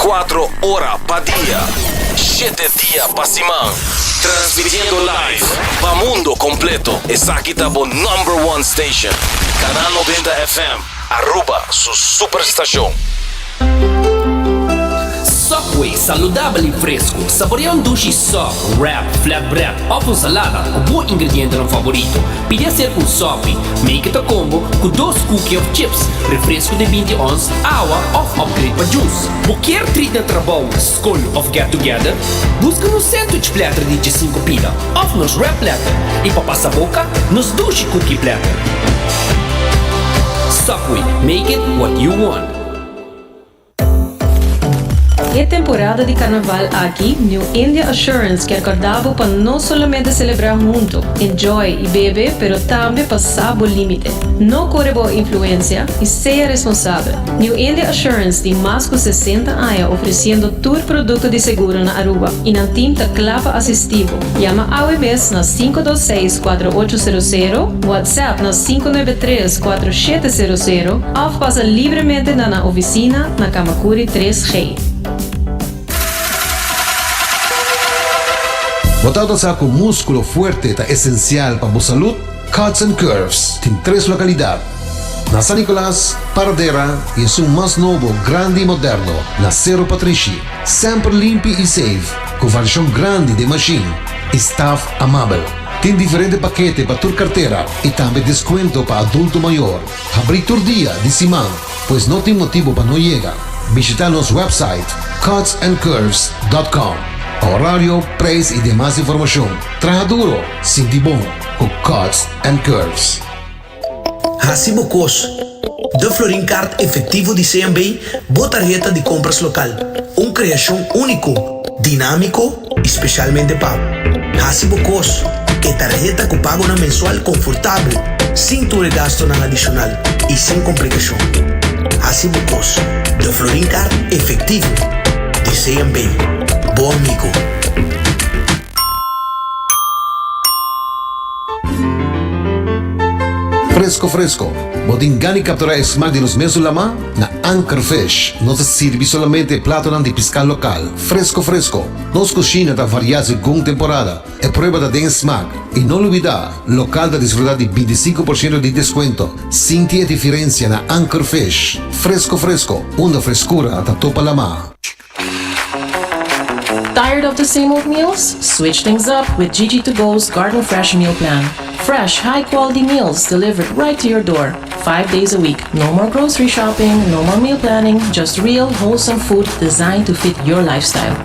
24 ora pa dia, shete dia pa siman, transmitiendo live pa mundo completo. Esaki ta bo number one station, Canal 90 FM, Aruba su superstacion. Subway, saludabel y fresco. Saborea un dushi sub, wrap, flatbread of un salada cu bo ingredientenan favorito. Pidi hacer un sopi, make it a combo, cu dos cookie of chips, refresco di binti ons, awa of upgrade pa juice. Bo kier treat na trabou, scol of get together? Busca nos sandwich platter di diesinco pida of nos wrap platter y pa pasa boca, nos dushi cookie platter. Subway, make it what you want. E temporada di Carnaval aki, New India Assurance kier corda bo pa no solamente celebra hunto, enjoy y bebe, pero tambe pa sa bo limite. No core bo influencia y sea responsabel. New India Assurance tin mas cu 60 aña ofreciendo tur producto di seguro na Aruba y nan team ta cla pa asisti bo. Yama awe mes na 526 4800, WhatsApp na 593 4700 of pasa libremente na nan oficina na Camacuri 3G. Bo tabata sa cu musculo fuerte ta esencial pa bo salud? Cuts and Curves tin tres localidad, na San Nicolas, Paradera y esun mas nobo, grandi y moderno, na Cerro Patrishi. Semper limpi y safe, cu variacion grandi den machine y staff amabel. Tin diferente pakete pa tur cartera y tambe descuento pa adulto mayor. Habri tur dia di siman, pues no tin motibo pa no yega. Bishita nos website cutsandcurves.com pa horario, prijs y demas informacion. Traha duro, sinti bon cu Cuts and Curves. Hasi bo kos. De Florin Card Efectivo di CMB, bo tarheta di compras local. Un creacion unico, dinamico y specialmente pa bo. Hasi bo kos. E tarheta cu pagonan mensual confortabel, sin tur e gastonan adicional y sin complicacion. Hasi bo kos. De Florin Card Efectivo di CMB. Bo amigo. Fresco fresco, bo tin gana di captura e smaak di nos mesun lama? Na Anchor Fish nos ta sirbi solamente e platonan di pisca local, fresco fresco. Nos cushina ta varia segun temporada, e prueba ta den e smaak. Y no lubida, local ta disfruta di binticinco por ciento di descuento. Sinti e diferencia na Anchor Fish. Fresco fresco, unda frescura ta topa lama. Tired of the same old meals? Switch things up with Gigi to Go's Garden Fresh Meal Plan. Fresh, high quality meals delivered right to your door, five days a week. No more grocery shopping, no more meal planning, just real, wholesome food designed to fit your lifestyle.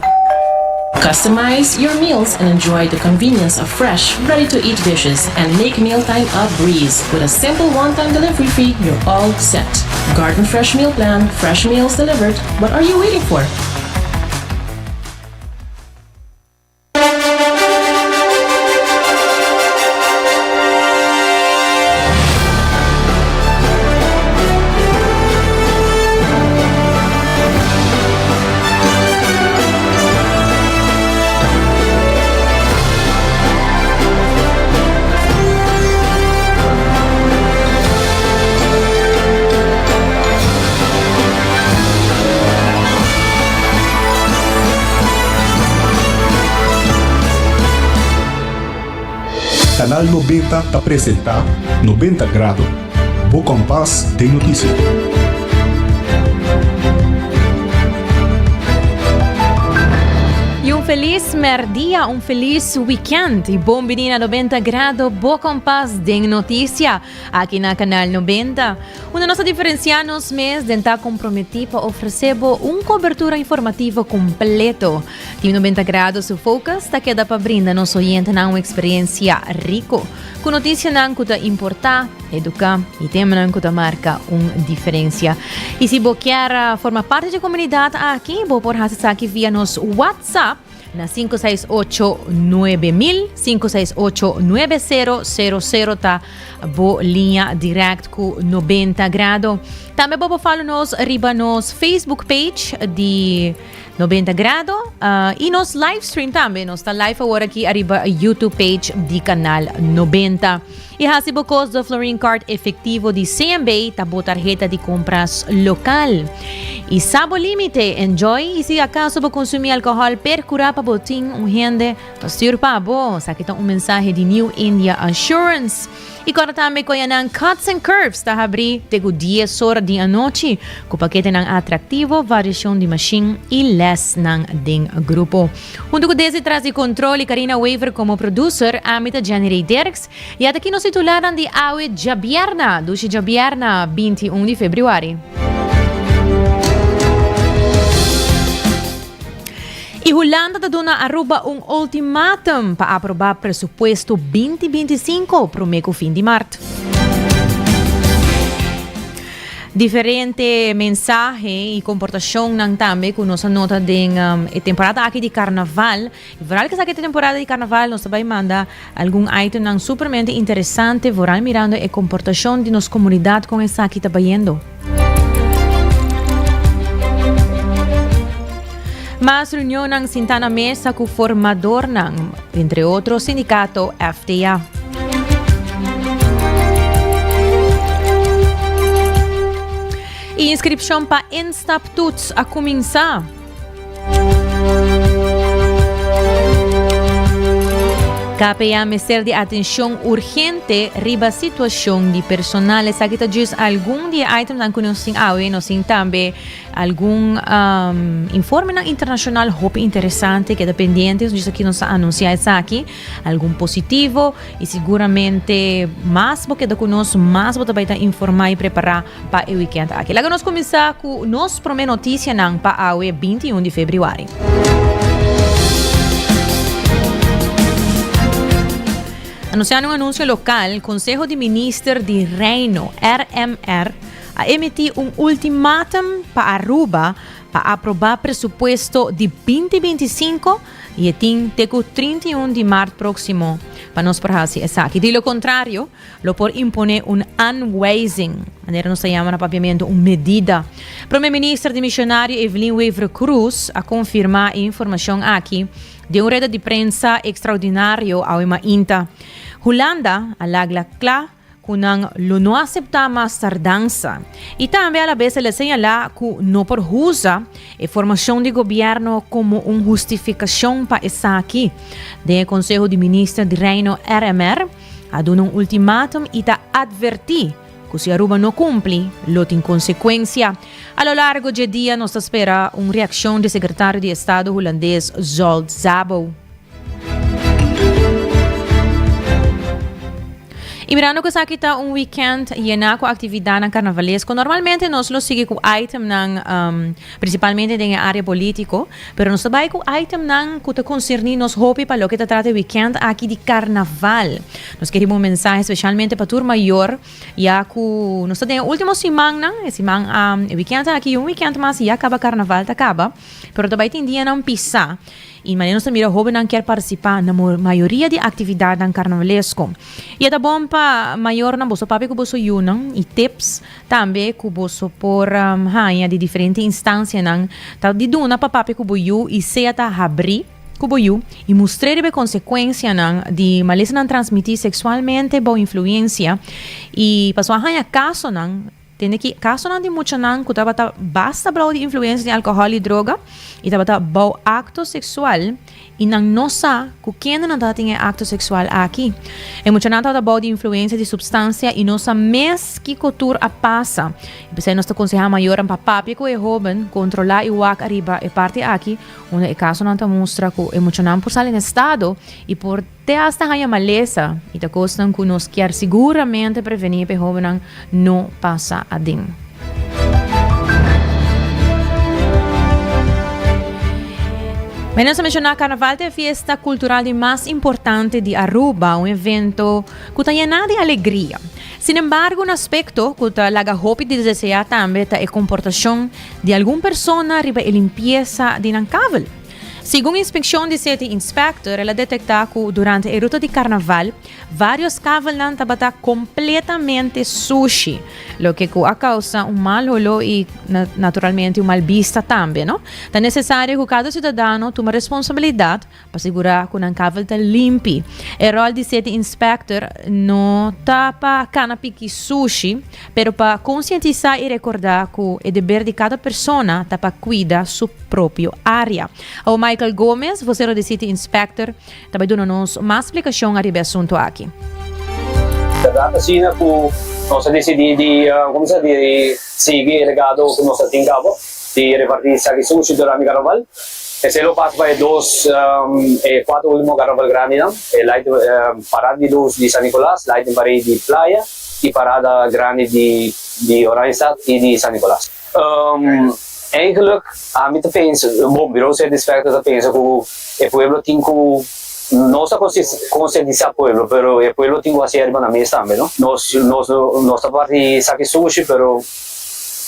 Customize your meals and enjoy the convenience of fresh, ready to eat dishes and make mealtime a breeze. With a simple one time delivery fee, you're all set. Garden Fresh Meal Plan, fresh meals delivered. What are you waiting for? Canal 90 ta presenta 90 Grado, bo kompas den notisia. Y un feliz merdia, un feliz weekend y bon bini na 90 Grado, bo kompas den noticia. Aki na Canal 90, unda nos ta diferencia nos mes den ta comprometi pa ofrece bo un cobertura informativo completo. Team 90 Grado su focus ta keda pa brinda nos oyentenan un experiencia rico, cu noticianan cu ta importa, educa y temanan cu ta marca un diferencia. Y si bo kier forma parti dje comunidad aki, bo por haci esaki via nos WhatsApp na 568 9000, 568 9000 ta bo liña direct cu 90 grado. Tambe bo por follow nos riba nos Facebook page di. 90 Grado y nos live stream tambe. Nos ta live awor aki ariba YouTube page di Canal 90. Y haci bo cos de Florin Card efectivo di CMB ta bo tarjeta di compras local. Y sa bo limite, enjoy y si acaso bo consumi alcohol percura pa bo tin un hende pa stuur pa bo. Esaki ta un mensahe di New India Assurance. Y corda tambe cu ayanan Cuts and Curves ta habri te cu dies or di anochi cu paketenan atractivo, variacion di machine y lesnan den grupo. Hunto cu Desi tras di control y Carina Wever como producer, ami ta Jenny Rey Dirks y ata aki nos titularnan di awe djabierna, dushi djabierna 21 di februari. Y Hulanda ta duna Aruba un ultimatum pa aproba presupuesto 2025 prome cu fin di maart. Diferente mensahe y comportacionnan tambe cu nos a nota den e temporada aki di carnaval. Y vooral cu esaki ta temporada di carnaval nos ta bay manda algun itemnan supermente interesante vooral mirando e comportacion di nos comunidad con esaki ta bayendo. Mas reunionnan sinta na mesa cu formadornan, entre otro sindicato FTA. E inscripcion pa instaptoets a cuminsa. KPA mester di atencion urgente riba situacion di personal. Esaki ta just algun di e itemnan cu nos tin awe. Nos tin tambe algun um, informenan internacional hopi interesante. Keda pendiente, just aki nos ta anuncia esaki. Algun positivo y seguramente mas bo keda cu nos, mas bo ta bay ta informa y prepara pa e weekend aki. Laga nos kuminsá ku nos promé notisianan pa awe 21 di febrüari. Anunsiando un anunsio lokal, Konseho di Minister di Reino, RMR, a emití un ultimatum pa Aruba pa aprobá presupuesto di 2025 i e tin te ku 31 di mart próksimo pa nos por hasi esaki. Di lo kontrario, Lo por imponé un aanwijzing, manera nos ta yama na papiamentu un medida. Prome Minister dimisionario Evelyn Wever-Croes a konfirmá e informashon aki den un reda di prensa ekstraordinario awe mainta. Hulanda a lagla kla ku nan lo no aseptá mas tardansa i tambe alabes el a señalá ku no por usa e formashon di gobièrnu komo un hustifikashon pa esaki. Den e Konseho di Minister di Reino, RMR, A duna un ultimatum y ta adverti cu si Aruba no cumpli, lo tin consecuencia. A lo largo dje dia nos ta spera un reaccion di Secretario di Estado Hulandes Zsolt Szabo. Y mirando cu esaki ta un weekend yena cu actividadnan carnavalesco, normalmente nos lo sigui cu itemnan Principalmente den e area politico, pero nos ta bay cu itemnan cu ta concerni nos hopi pa loke ta trata e weekend aki di carnaval. Nos kier hiba un mensahe specialmente pa tur mayor, ya cu nos ta den e ultimo simannan, e siman e weekend aki y un weekend mas y ya caba carnaval ta caba, pero ta bay tin dianan pisa y manera nos ta mira hobennan kier participa na mayoria di actividadnan carnavalesco. Y e ta bon pa mayornan boso papia cu boso yunan y tips Tambe ku boso por haña di diferente instansianan ta di duna pa papia ku bo yu i sea ta habrí ku bo yu i mustr'é riba e konsekuensianan di malesanan transmití seksualmente bou influensia i pasobra a haña kasonan tende ki kasonan di muchanan ku tabata basta blou di influensia di alkohòl i droga i tabata bou akto seksual I nan no sa ku kende nan tabatin e akto seksual aki. E muchanan tabata bou di influensia di supstansia i no sa mes kiko tur a pasa. I p'esei nos ta konsehá mayornan pa papia ku e hóben, kontrolá i wak ariba e parti aki, unda e kasonan ta mustra ku e muchanan por sali na estado i por te asta haña malesa i ta kosnan ku nos kier siguramente prevení pa e hóbennan no pasa aden. Mene nos a menciona Carnaval ta e fiesta cultural di mas importante di Aruba, un evento cu ta yena di alegria. Sin embargo, un aspecto cu ta laga hopi di desea tambe ta e comportacion di algun persona riba e limpieza di nan kavel. Segun inspekshon di City Inspector el a detektá ku durante e ruta di karnaval vários kavelnan tabata kompletamente sushi, loke ku a kousa un mal holó i naturalmente un mal bista tambe. No ta nesesario ku kada siudadano tuma responsabilidat Pa sigurá ku nan kavel ta limpi. E ròl di City Inspector no ta pa kana piki sushi, pero pa konsientisá i rekordá ku e deber di kada persona ta pa kuida su propio área. Awor Michael Gomez, vosero di City Inspector, ta bai duna nos mas splikashon ariba e asuntu aki. Bèrdat asina ku nos a disidí di kuminsá di sigui e legado ku nos a tin kaba. Di reparti saki sushi durante carnaval. Esey lo pasa pa e dos, e cuatro ultimo carnaval grandinan, e light, parada di luz di San Nicolas, lighting parade di Playa y parada grandi di di Oranjestad y di San Nicolas. Eigenlijk ami ta pensa, bon, Bureau City Inspector ta pensa cu e pueblo tin cu, nos ta concientisa pueblo, pero e pueblo tin cu haci ariba nan mes tambe, no? Nos, nos, nos ta parti saki sushi, pero.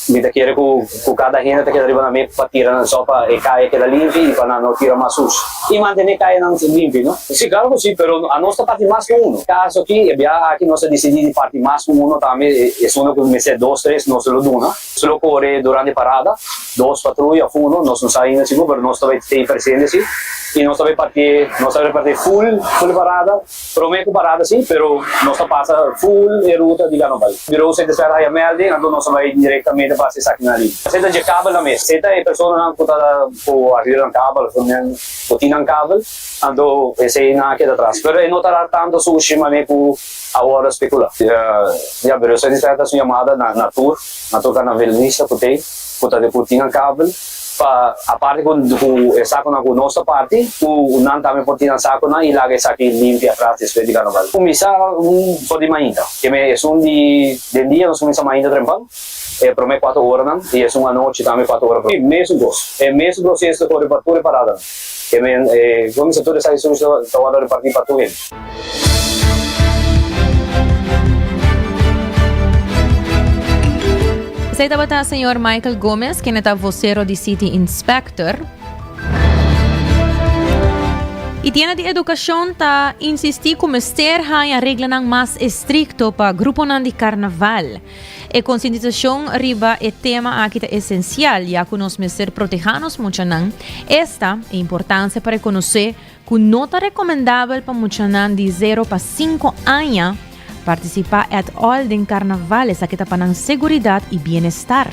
Mi ta kere ku ku kada hende ta keda riba nan mes pa tira nan sopa e kaya keda limpi i pa nan no tira mas sushi. I mantené kayanan limpi, no? Si, klaro ku si, pero anos ta parti mas ku uno. Kaso aki, e biaha aki nos a disidí di parti mas ku uno tambe, esun ku mester dos, tres nos lo duna. Nos lo kore durante parada, dos patruya òf uno, nos no sa ainda sigur, pero nos ta bai tei presente si. I nos ta bai partié, nos ta bai repartí ful, ful parada. Prome ku parada si, pero nos ta pasa full e ruta di Carnaval. Bureau Center Sfer haya melding, anto nos ta bai directamente pa hasi esaki nan limpia. Esei ta dje kabel nan mes. Esei ta e personanan ku ta ku a hür nan kabel of nan ku tin nan kabel, anto esei nan a keda atras. Pero e no ta ra tanto sushi manera ku awor a spekula. Ya, Bureau Center Sfer ta hasi un yamada na na tur, na tur carnavalista ku tei, ku ta ku tin nan kabel. Pa aparte ku ku e sakonan ku nos ta parti, ku nan tambe por tin nan sakonan i laga esaki limpia atras despues di karnaval. Kuminsá un for di mainta. Ke me esun di den dia nos kuminsá mainta trempan, e promé kuater oranan, i esun anochi tambe kuater ora promé. Mesun kos. E mesun proseso ta kore pa tur e paradanan. Ke men e kuminsá tur esaki sushi ta wòrdu repartí pa tur hende. Esei tabata señor Michael Gomez, kende ta vocero di City Inspector. Y tienda di educacion ta insisti cu mester haña reglanan mas estricto pa gruponan di carnaval. E concientisacion riba e tema aki ta esencial, ya cu nos mester proteha nos muchanan. Esta e importancia pa reconoce Ku no ta rekomendabel pa muchanan di zero pa sinku aña partisipá at all den karnaval, esaki ta pa nan seguridat i bienestar.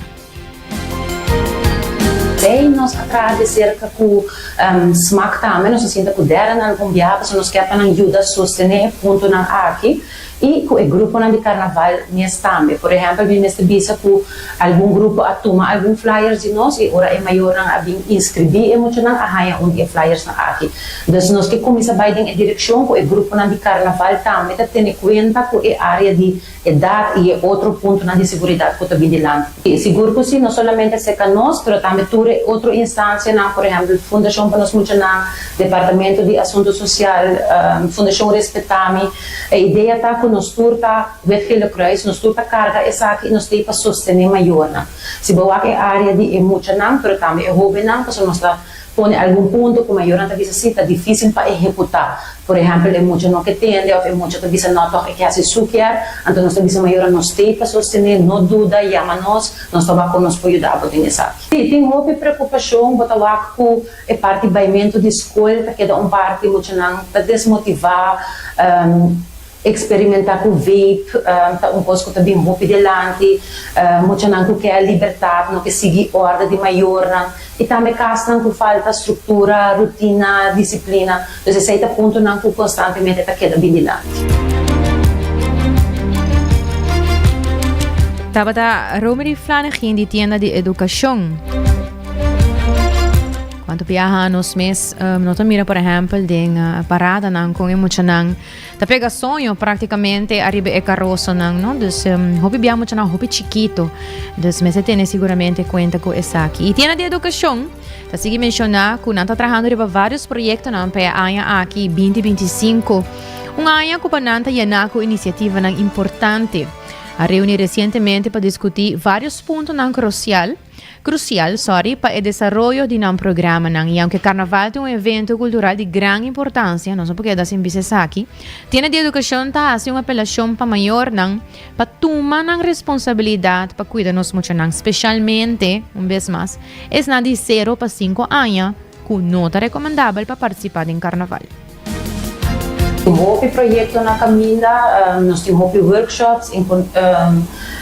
P'esei nos a traha di serka ku smak tambe, nos a sinta ku Darren algun biaha pasobra nos kier pa nan yuda sostené e puntonan aki. I ku e gruponan di karnaval mes tambe. Por ehèmpel, mi mester bisa ku algun grupo a tuma algun flyers di nos i ora e mayornan a bin inskribí e muchanan a haña un di e flyersnan aki. Dus nos ke kuminsá bai den e direkshon ku e gruponan di karnaval tambe ta tene kuenta ku e área di edat i e otro puntonan di seguridat ku ta bin dilanti. Sigur ku si, no solamente aserka nos, pero tambe tur e otro instansianan, por ehèmpel Fundashon pa Nos Muchanan, Departamento di Asuntu Sosial, Fundashon Respetami. E idea ta ku nos tur ta Wit Gele Kruis, nos tur ta karga esaki i nos ta ei pa sostené mayornan. Si bo wak e área di e muchanan, pero tambe e hóbennan, pasobra nos ta pone algun punto ku mayornan ta bisa si ta difísil pa ehekutá. Por ehèmpel, e mucha no ke tende òf e mucha ta bisa nò tòg e ke hasi su kier, anto nos ta bisa mayornan nos ta ei pa sostené, no duda, yama nos, nos ta wak kon nos por yuda bo den esaki. Si tin hopi preokupashon, bo ta wak ku E parti baimentu di skol ta keda un parti muchanan ta desmotivá, eksperimentá ku vape ta un kos ku ta bin hopi delanti, muchanan ku ke libertat no ke sigui orde di mayornan i tambe kasnan ku falta struktura, rutina, disiplina. Dus esei ta puntonan ku konstantemente ta keda bin dilanti. Tabata Romery Flanegin di Tienda di Edukashon. Cuanto biaha nos mes um, no ta mira, por ejemplo, den uh, paradanan con e muchanan ta pega soño prácticamente arriba e carrozonan, no? Dus um, hopi biaha muchanan hopi chiquito. Dus mester tene seguramente cuenta cu esaki. Y tienda di educación ta sigui menciona cu nan ta trabajando riba varios proyectonan pa e aña aki 2025. Un aña cu pa nan ta llena cu iniciativanan importante. a reuni recientemente pa discuti varios puntonan crucial crucial sorry pa e desaroyo di nan programanan y aunke Carnaval ta un evento cultural di gran importancia nos no por keda sin bisa esaki Tienda di Educacion ta haci un apelacion pa mayornan pa tuma nan responsabilidad pa cuida nos muchanan specialmente un bes mas esnan di cero pa cinco aña cu no ta recomendabel pa participa den Carnaval. Tin hopi proyecto na caminda, nos tin hopi workshops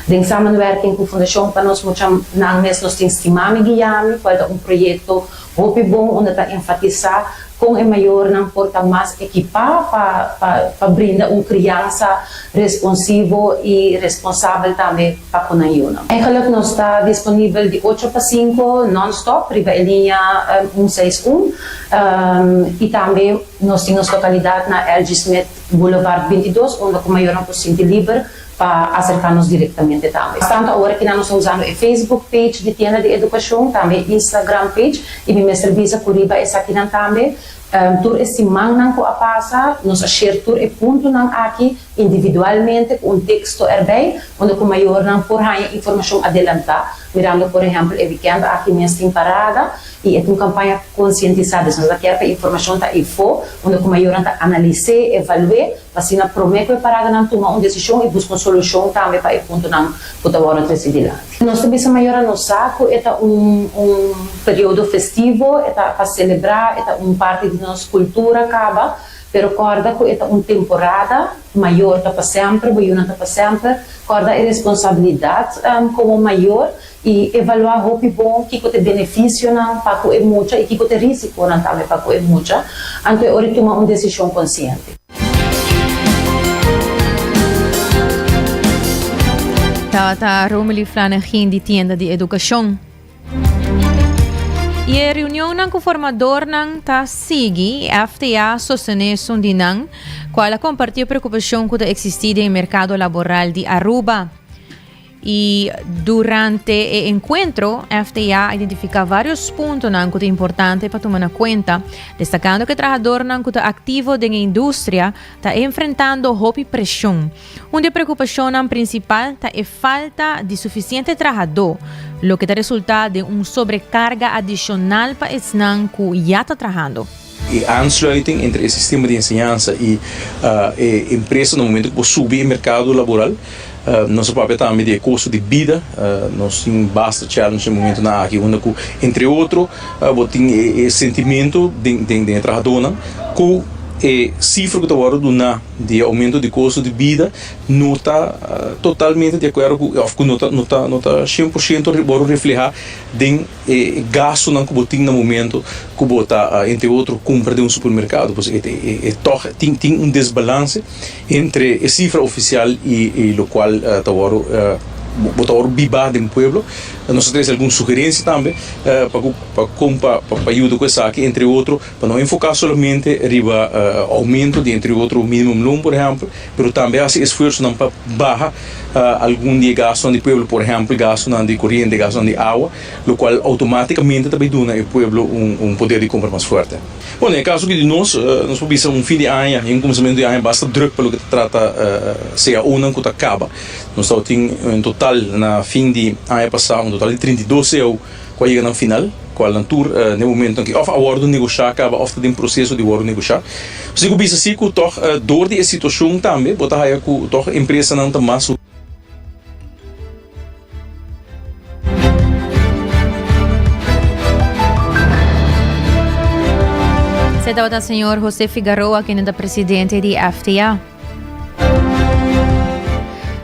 den samenwerking cu Fundacion pa nos muchanan mes nos tin Stimami Guiami cual ta un proyecto hopi bon unda ta enfatisa con e mayornan por ta mas ekipa pa pa brinda un criansa responsivo y responsabel tambe pa cu nan yunan. Eigenlijk nos ta disponibel di ocho pa cinco non-stop riba e liña un seis un y tambe nos tin nos localidad na LG Smith Boulevard 22 unda cu mayornan por sinti liber pa acerca nos directamente tambe. Tanto awor aki nan nos ta usando e Facebook page di Tienda di Educacion, tambe e Instagram page y mi mester bisa cu riba esakinan tambe tur e simannan cu a pasa nos a share tur e puntonan aki individualmente cu un texto erbij unda cu mayornan por haña informacion adelanta mirando por ehempel e weekend aki mes tin parada y e ta un campaña concientisa dus nos ta kier pa e informacion ta eyfo unda cu mayornan ta analis'é, evalu'é pa asina prome cu e paradanan tuma un decision y busca un solucion tambe pa e puntonan cu ta wordo treci dilanti. Nos ta bisa mayornan no sa cu e ta un un periodo festivo, e ta pa celebra, e ta un parti di nos cultura caba, pero corda cu e ta un temporada, mayor ta pa semper, bo yunan ta pa semper, corda e responsabilidad como mayor I evaluá hopi bon kiko ta e benefisionan pa ku e mucha i kiko ta e risikonan tambe pa ku e mucha, anto e ora e tuma un desishon konsiente. Tabata Romely Flanegin di Tienda di Edukashon. I e reunionnan ku formadornan ta sigui, FTA sostené esun di nan, kual a kompartí e preokupashon ku ta eksistí den e merkado laboral di Aruba. Y durante e encuentro, FTA a identifica varios puntonan cu ta importante pa tuma na cuenta, destacando cu e trahadornan cu ta activo den e industria ta enfrentando hopi presion. Un di e preocupacionnan principal ta e falta di suficiente trahador, loke ta resulta den un sobrecarga adicional pa esnan cu ya ta trahando. E aansluiting entre e sistema di enseñansa y e empresa na momento cu bo subi e mercado laboral. Nos a papia tambe di e costo di bida. Nos tin basta challenge na e momentonan aki unda cu entre otro bo tin e sentimento den den e trahadornan cu e cifra cu ta wordo duna di e aumento di costo di bida no ta totalmente di acuerdo cu of cu no ta no ta no ta cien por ciento wordo refleha den E gastunan ku bo tin na momento ku bo ta entre otro kumpra den un supermerkado pues e tòg tin tin un desbalanse entre e sifra ofisial i i lokual ta wòrdu bo ta wòrdu bibá den pueblo. Nos a trese algun sugerensia tambe pa ku pa kon pa pa yuda ku esaki entre otro pa no enfoká solamente riba oumento di entre otro minimumloon por ehèmpel pero tambe hasi esfuersonan pa baha algun di e gastunan di pueblo, por ehèmpel gastunan di koriente, gastunan di awa, lokual outomátikamente ta bai duna e pueblo un poder di kompra mas fuerte. Bueno, den e kaso aki di nos, nos por bisa un fin di aña i un kuminsamentu di aña basta drùk pa loke ta trata CAOnan ku ta kaba. Nos tabatin en total na fin di aña pasá un total di 32 CAO ku a yega nan final, kualnan tur den momentu aki òf a wòrdu negoshá kaba òf ta den proseso di wòrdu negoshá. Nos tin ku bisa si ku tòg dor di e situashon tambe bo ta haya ku tòg empresanan ta mas. Esei tabata señor José Figaroa, kende ta presidente di FTA.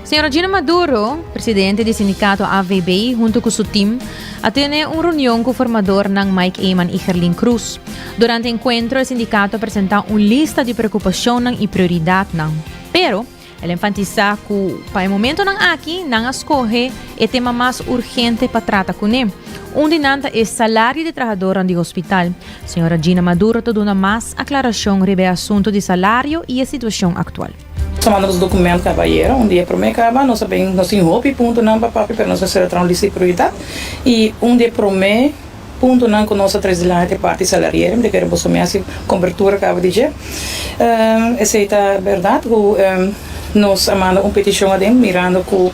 Señora Gina Maduro, presidente di sindicato AVB, hunto cu su team, a tene un reunion cu formadornan Mike Eman y Gerlin Cruz. Durante encuentro, e sindicato a presenta un lista di preocupacionnan y prioridadnan. Pero, el a enfatisa cu pa e momentonan aki nan a scoge e tema mas urgente pa trata cune. Un di nan ta e salario di trahadornan di hospital. Señora Gina Maduro ta duna mas aclaracion riba e asunto di salario y e situacion actual. Nos a manda nos documento caba ayera, un dia prome caba, nos a bin, nos tin hopi puntonan pa papia, pero nos a sera traha un lista di prioridad y un di e prome puntonan cu nos a trece dilanti ta e parti salariera, mi ta kere boso mi haci cobertura caba di dje. Esey ta berdad cu. Nos a manda un petishon aden mirando ku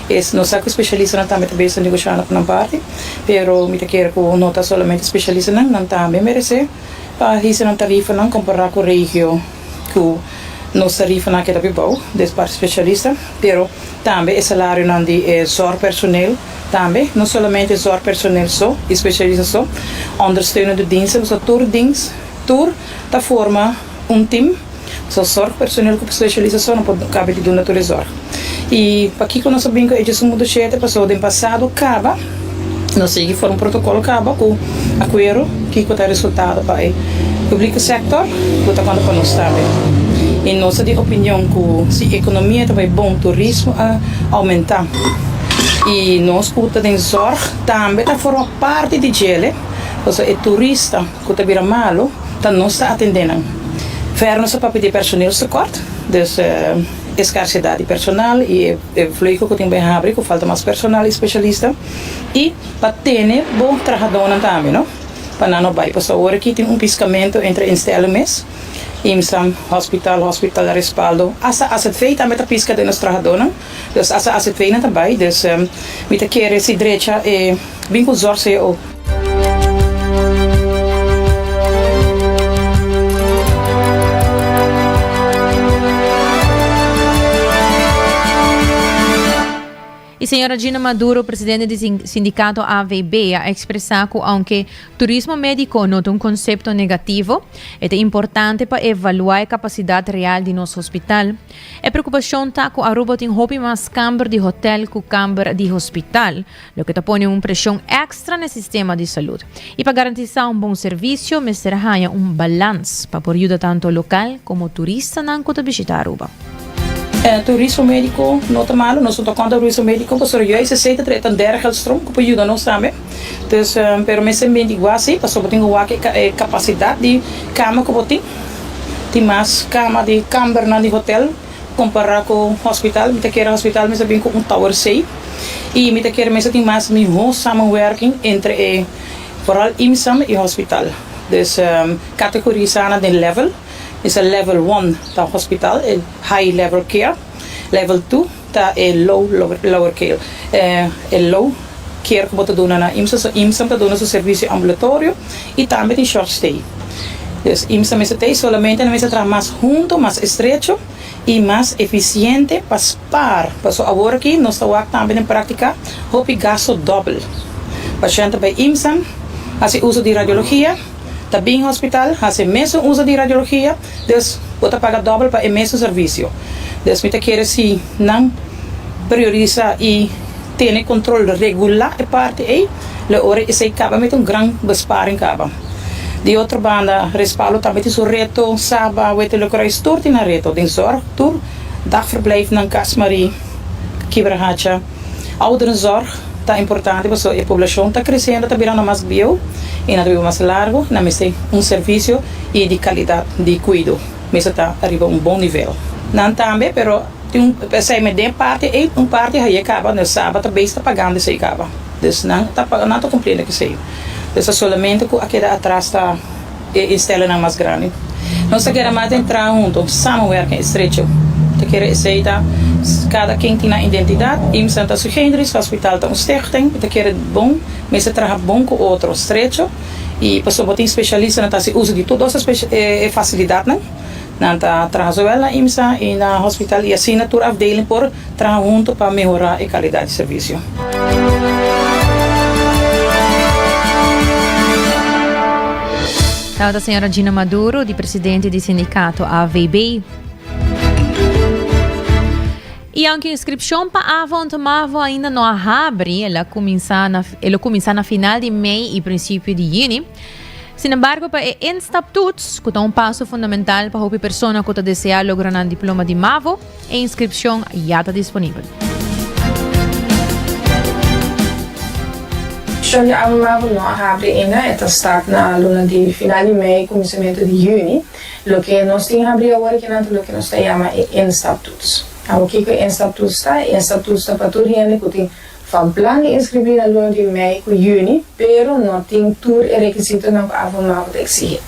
e nos sa ku spesialistanan tambe ta bezig negoshando pa nan parti, pero mi ta kere ku no ta solamente spesialistanan, nan tambe meresé pa hisa nan tarifanan kompará ku regio ku nos tarifanan a keda bibou des parti spesialista, pero tambe e salarionan di e zorgpersoneel tambe, no solamente zorgpersoneel so i spesialista so, ondersteunende diensten, pasobra tur dienst tur ta forma un tim. So zorg personeel ku spesialisashon no por kabe di duna tur e zorg. I pakiko nos a bin ku e 11.7? Pasobra den pasado kaba nos sigui forma un protokòl kaba ku akuerdo kiko ta e resultado pa e publiko sektor ku ta konta pa nos tambe. I nos ta di opinion ku si ekonomia ta bai bon turismo a oumentá i nos ku ta den zorg tambe ta forma parti di djele pasobra e turista ku ta bira malu ta nos ta atendé nan. Ver nos a papia di personeelstekort, dus e skarsedat di personal i e vleugel ku tin bai habri ku falta mas personal i spesialista i pa tene bo trahadónan tambe no pa nan no bai pasobra awor aki tin un piskamentu entre instelling mes, IMSA, hospital, hospital respaldo, asta AZV tambe ta piska den nos trahadónan, dus asta AZV nan ta bai, dus mi ta kere si drecha e bin ku zorg cao. Y señora Gina Maduro, presidente di sindicato AVB, a expresa cu aunke turismo medico no ta un concepto negativo, e ta importante pa evalua e capacidad real di nos hospital. E preocupacion ta cu Aruba tin hopi mas camber di hotel cu camber di hospital. Loke ta pone un preshon èkstra na e sistema di salud. I pa garantisá un bon servisio mester haña un balans pa por yuda tantu lokal komo turistanan ku ta bishitá Aruba. Turismo médiko no ta malu, nos no ta kontra turismo médiko pasobra juist esei ta trae tan dergelstroom ku por yuda nos tambe. Dus, pero mester mindi igual si pasobra bo tin ku wak e kapasidat di kama ku bo tin. Tin mas kama di kambernan di hotel. Kompará ku hospital, mi ta kere hospital mester bin ku un tower C i mi ta kere mester tin mas mihó samenwerking entre e vooral IMSAM i hospital. Dus kategorisá nan den level, mester level one ta hospital, e high level care, level two ta e low lower care, e low care ku bo ta duna na IMSAM. So IMSAM ta duna su servisio ambulatorio i tambe tin short stay. Dus IMSA mester ta ei solamente nan mester traha mas hunto, mas estrecho i mas efisiente pa spaar. Pasobra awor aki nos ta wak tambe den práktika hopi gasto dòbel. Pashènt ta bai IMSA, hasi uso di radiologia, ta bin hospital, hasi e mesun uso di radiologia, dus bo ta paga dòbel pa e mesun servisio. Dus mi ta kere si nan priorisa i tene kontrol, regulá e parti ei, lo ora esei kaba mete un gran besparing kaba. Di otro banda, Respaldo tambe tin su reto, Saba, Wetelokeruis tur tin nan reto, den zorg tur, dagverblijfnan, Cas Marie, Kibrahacha, Ouderenzorg ta importante pasobra e poblashon ta kresiendo, ta birando mas bieu i nan ta biba mas largu, nan mester un servisio i di kalidat di kuido mester ta riba un bon nivel. Nan tambe, pero tin un, p'esei mi den parti ei, un parti haye kaba, Saba ta bezig ta pagando esei kaba. Dus nan ta nan ta cumpliendo cu esey. Dus ta solamente cu a keda atras ta e instellingnan mas grandi. Nos ta kere mas den traha hunto, samenwerking estrecho. Ta kere esey ta cada ken tin nan identidad. IMSA ta sui generis, hospital ta un stichting. Mi ta kere bon, mester traha bon cu otro, estrecho. Y pasobra bo tin specialistanan ta haci uso di tur dos e facilidadnan. Nan ta traha zowel na IMSA y na hospital y asina tur afdeling por traha hunto pa mehora e calidad di servicio. Tabata señora Gina Maduro, di presidente di sindicato AVB. Y aunke inscripcion pa Avond Mavo ainda no a habri, el a cuminsa na, el lo cuminsa na final di mei y principio di juni. Sin embargo, pa e instaptoets, ku ta un paso fundamental pa hopi persona ku ta deseá logra nan diploma di mavo, e inskripshon ya ta disponibel. Inskripshon di Avo Mavo no a habri ainda, e ta start na luna di final di mei, kuminsamentu di yüni. Loke nos tin habrí awor akinan ta loke nos ta yama e instaptoets. Awor kiko e instaptoets ta? E instaptoets ta pa tur hende ku tin Van plan di inskribí na luna di mei ku yüni, pero no tin tur e rekisitonan ku Avomavo ta eksigí.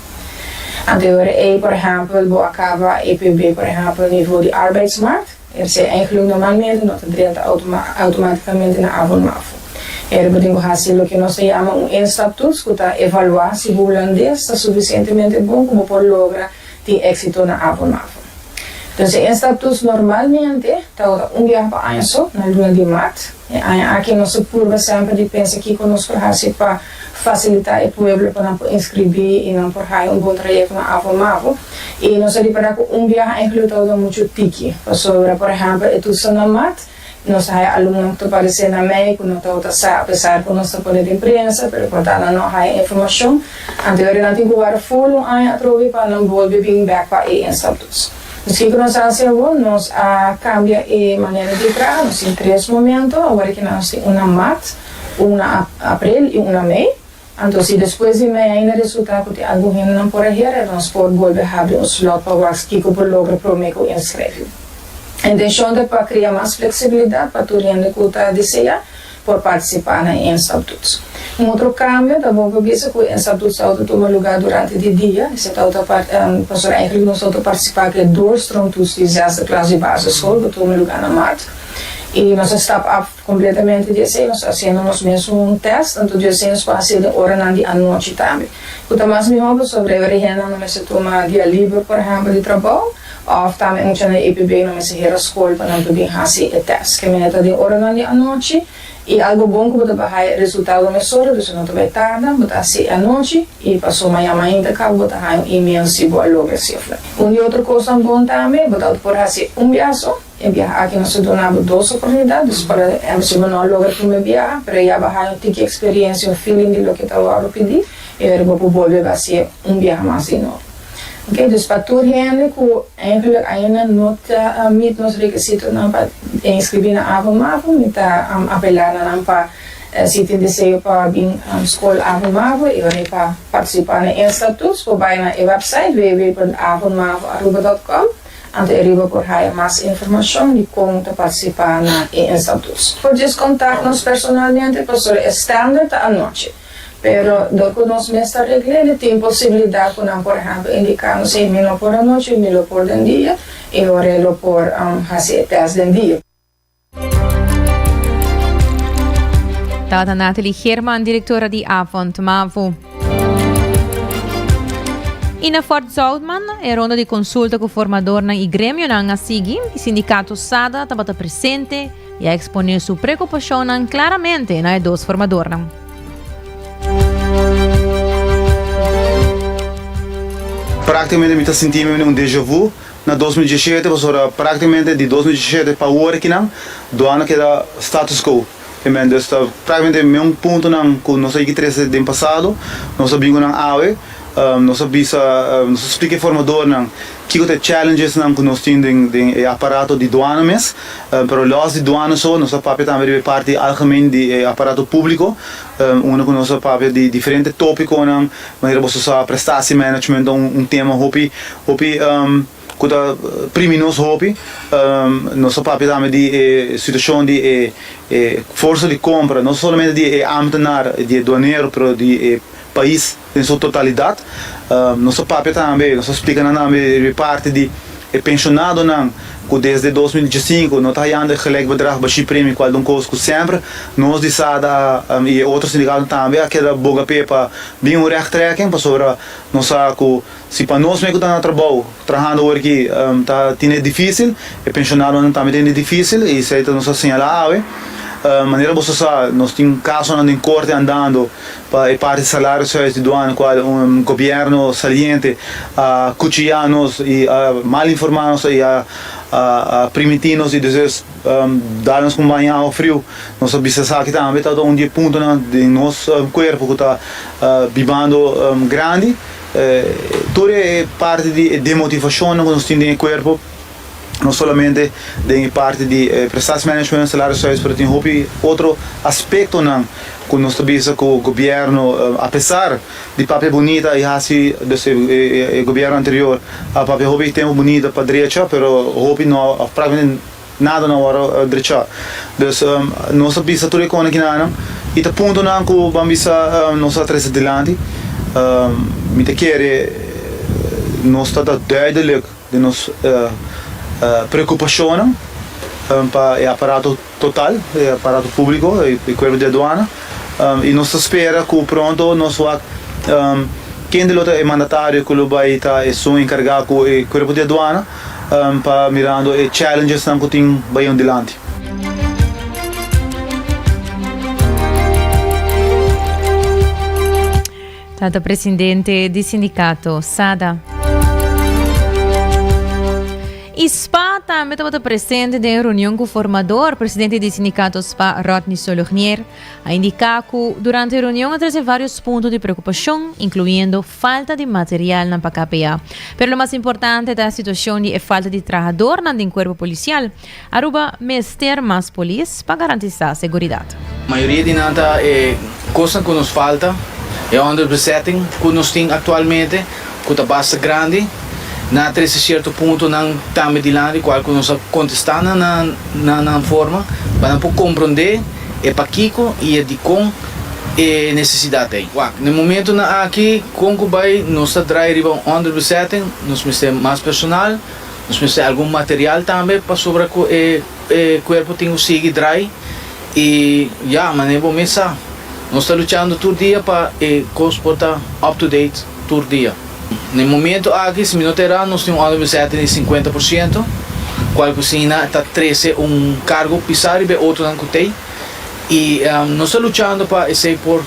Anto e ora ei, por ehèmpel, bo a kaba EPB, por ehèmpel, nivo di arbeidsmarkt. Esei eigenlijk normalmente no ta drenta automaticamente na Avon Mavo. Ere bo tin ku hasi loke nos ta yama un instaptoets ku ta evaluá si bo hulandes ta sufisientemente bon ku bo por logra tin éksito na Avon Mavo. Dus e instaptoets normalmente ta ora un biaha pa aña so, na luna di mart. E aña aki nos ta purba semper di pensa kiko nos por hasi pa fasilitá e pueblo pa nan por inskribí i nan por haya un bon trayekto na Avon Mavo. I nos a ripará ku un biaha eigenlijk ta ora muchu tiki, pasobra por ehèmpel e toetsen na mart, Nos ta haya alumnonan ku ta paresé na mei ku no tabata sa apesar ku nos ta pone den prensa, pero por ta nan no a haya informashon. Anto e ora nan tin ku wara ful un aña atrobe pa nan bolbe bin bèk pa e instaptoets. Dus kiko nos a hasi awor? Nos a kambia e manera di traha. Nos tin tres momento. Awor aki nos tin un na mart, un na aprel i un na mei. Anto si despues di mei ainda resulta ku tin algun hendenan por a hera, nos por bolbe habri un slot pa wak kiko por logra promé ku inskribi. Intenshon ta pa kria mas fleksibilidat pa tur hende ku ta deseá por partisipá na e instaptoets. Un otro kambio ta bon pa bisa ku e instaptoets ta tuma lugá durante di dia, esei ta ota pasobra eigentlik nos ta partisipá ku e doorstroomtoets di zesde klas di basisschool ku tuma lugá na mart i nos a stap af Completamente di esey nos ta haciendo nos mesun test, anto di esey nos por haci den oranan di anochi tambe. Cu ta mas miho pasobra e regennan no mester tuma dia liber por ehempel di trabou of tambe e muchanan di EPB no mester hera scol pa nan por bin haci e test. Ke mene ta den oranan di anochi y algo bon cu bo ta baha e resultado mesora dus no ta bay tarda, bo ta haci e anochi y paso maña mainta caba bo ta haya un email si bo a logra si of no. Un di otro cosnan bon tambe bo ta por haci un biaso. E biaha aki nos a duna bo dos oportunidat, dus por ehempel si bo no a logra e prome biaha, pero ya bo a haña un tiki eksperensia, un feeling di loke ta wòrdu pidí, e ora bo por bolbe bai hasié un biaha mas di nobo. Oke, dus pa tur hende ku eigenlijk ainda no ta meet nos rekisitonan pa inskribí na Avo Mavo, mi ta apelá na nan pa si tin deseo pa bin skol Avo Mavo e ora pa partisipá na e instaptoets por bai na e website www.avomavoaruba.com. Anto e riba por haya mas informacion di con ta participa na e instaptoets. Por djis contact nos personalmente pasobra e standard ta anochi. Pero dor cu nos mes ta regl'e tin posibilidad cu nan por ehempel indica nos ey mi no por anochi, mi lo por den dia y ora e lo por haci e test den dia. Tabata Nathalie Geerman, directora di Avond Mavo. Y na Fort Zoutman, e ronda di consulta cu formadornan y gremionan a sigui y sindicato SADA tabata presente y a expone su preocupacionnan claramente na e dos formadornan. Prácticamente mi ta sinti mi un déjà vu Na 2017 pasobra práktikamente di 2017 pa awor akinan duana keda status quo. Te men dus ta práktikamente meun puntonan ku nos a yigi trese den pasado nos a bin ku nan awe. Nos a bisa nos a splika e formadornan kiko ta e challengesnan ku nos tin den den e aparato di duana mes. Pero lòs di duana so nos a papia tambe riba e parti algemeen di e aparato públiko unda ku nos a papia di diferente tópikonan. Manera boso sa prestatiemanagement ta un tema hopi hopi ku ta primi nos hopi. Nos a papia tambe di e situashon di e e forsa di kompra no solamente di e ambtenaar di e duanero pero di e pais den su totalidat. Nos a papia tambe nos a splika nan tambe riba e parti di e penshonadonan ku desde 2015 no ta hayando e gelijk bedrag bashí premie kual ta un kos ku semper nos di SADA i e otro sindikatonan tambe a keda boga p'e pa bin un rechttrekking pasobra nos sa ku si pa nos mes ku ta na trabou trahando awor aki ta tene difísil e penshonadonan tambe tene difísil i esei ta nos a señalá awe. Manera boso sa nos tin kasonan den korte andando pa e parti salarishuis di duana kual un gobièrnu saliente a kuchiyá nos i a mal informá nos i a primintí nos i despues dal nos un baña awa friu. Nos a bisa esaki tambe tabata un di e puntonan den nos kuerpo ku ta bibando grandi. Tur e parti di e demotivashonnan ku nos tin den e kuerpo. No solamente den e parti di prestatiemanagement, salarishuis, pero tin hopi otro aspectonan cu nos ta bisa cu gobierno, apesar di papia bunita y haci, dus e gobierno anterior a papia hopi tempo bunita pa drecha, pero hopi no, of practicamente nada no a worde drecha. Dus nos ta bisa tur e cosnan kinanan y ta puntonan cu ban bisa nos a trece dilanti. Mi ta kere nos ta duidelijk. Den nos preokupashonnan. pa e aparato total, e aparato públiko, e kuerpo di aduana i nos ta spera ku pronto nos wak kende lo ta e mandatario ku lo bai ta esun enkargá ku e kuerpo di aduana pa mirando e challengesnan ku tin bai un dilanti. Tata presidente di sindicato SADA. Y spa tambe tabata presente den reunion cu formador. Presidente di sindicato spa Rodney Solognier a indica cu durante e reunion a trece varios punto di preocupacion, incluyendo falta di materialnan pa KPA. Pero lo mas importante ta e situacion di e falta di trahadornan den cuerpo policial. Aruba mester mas polis pa garantisa seguridad. Mayoria di nan ta e kosnan ku nos falta, e onderbezetting ku nos tin aktualmente, ku ta basta grandi. Nan a trese sierto puntonan tambe dilanti kual ku nos a kontestá nan na nan forma pa nan por komprondé e pakiko i e dikon e nesesidat ei. Wak, na e momentunan aki kon ku bai nos ta drai riba un onderbezetting, nos mester mas personal. Nos mester algun material tambe pasobra ku e e kuerpo tin ku sigui drai i ya manera bo mes sa nos ta luchando tur dia pa e kos por ta up to date tur dia. Na e momento aki si mi no ta erá nos tin un onderbezetting di sinkuenta por siento kual ku asina ta trese un kargo pisá riba e otronan ku tei i nos ta luchando pa esei por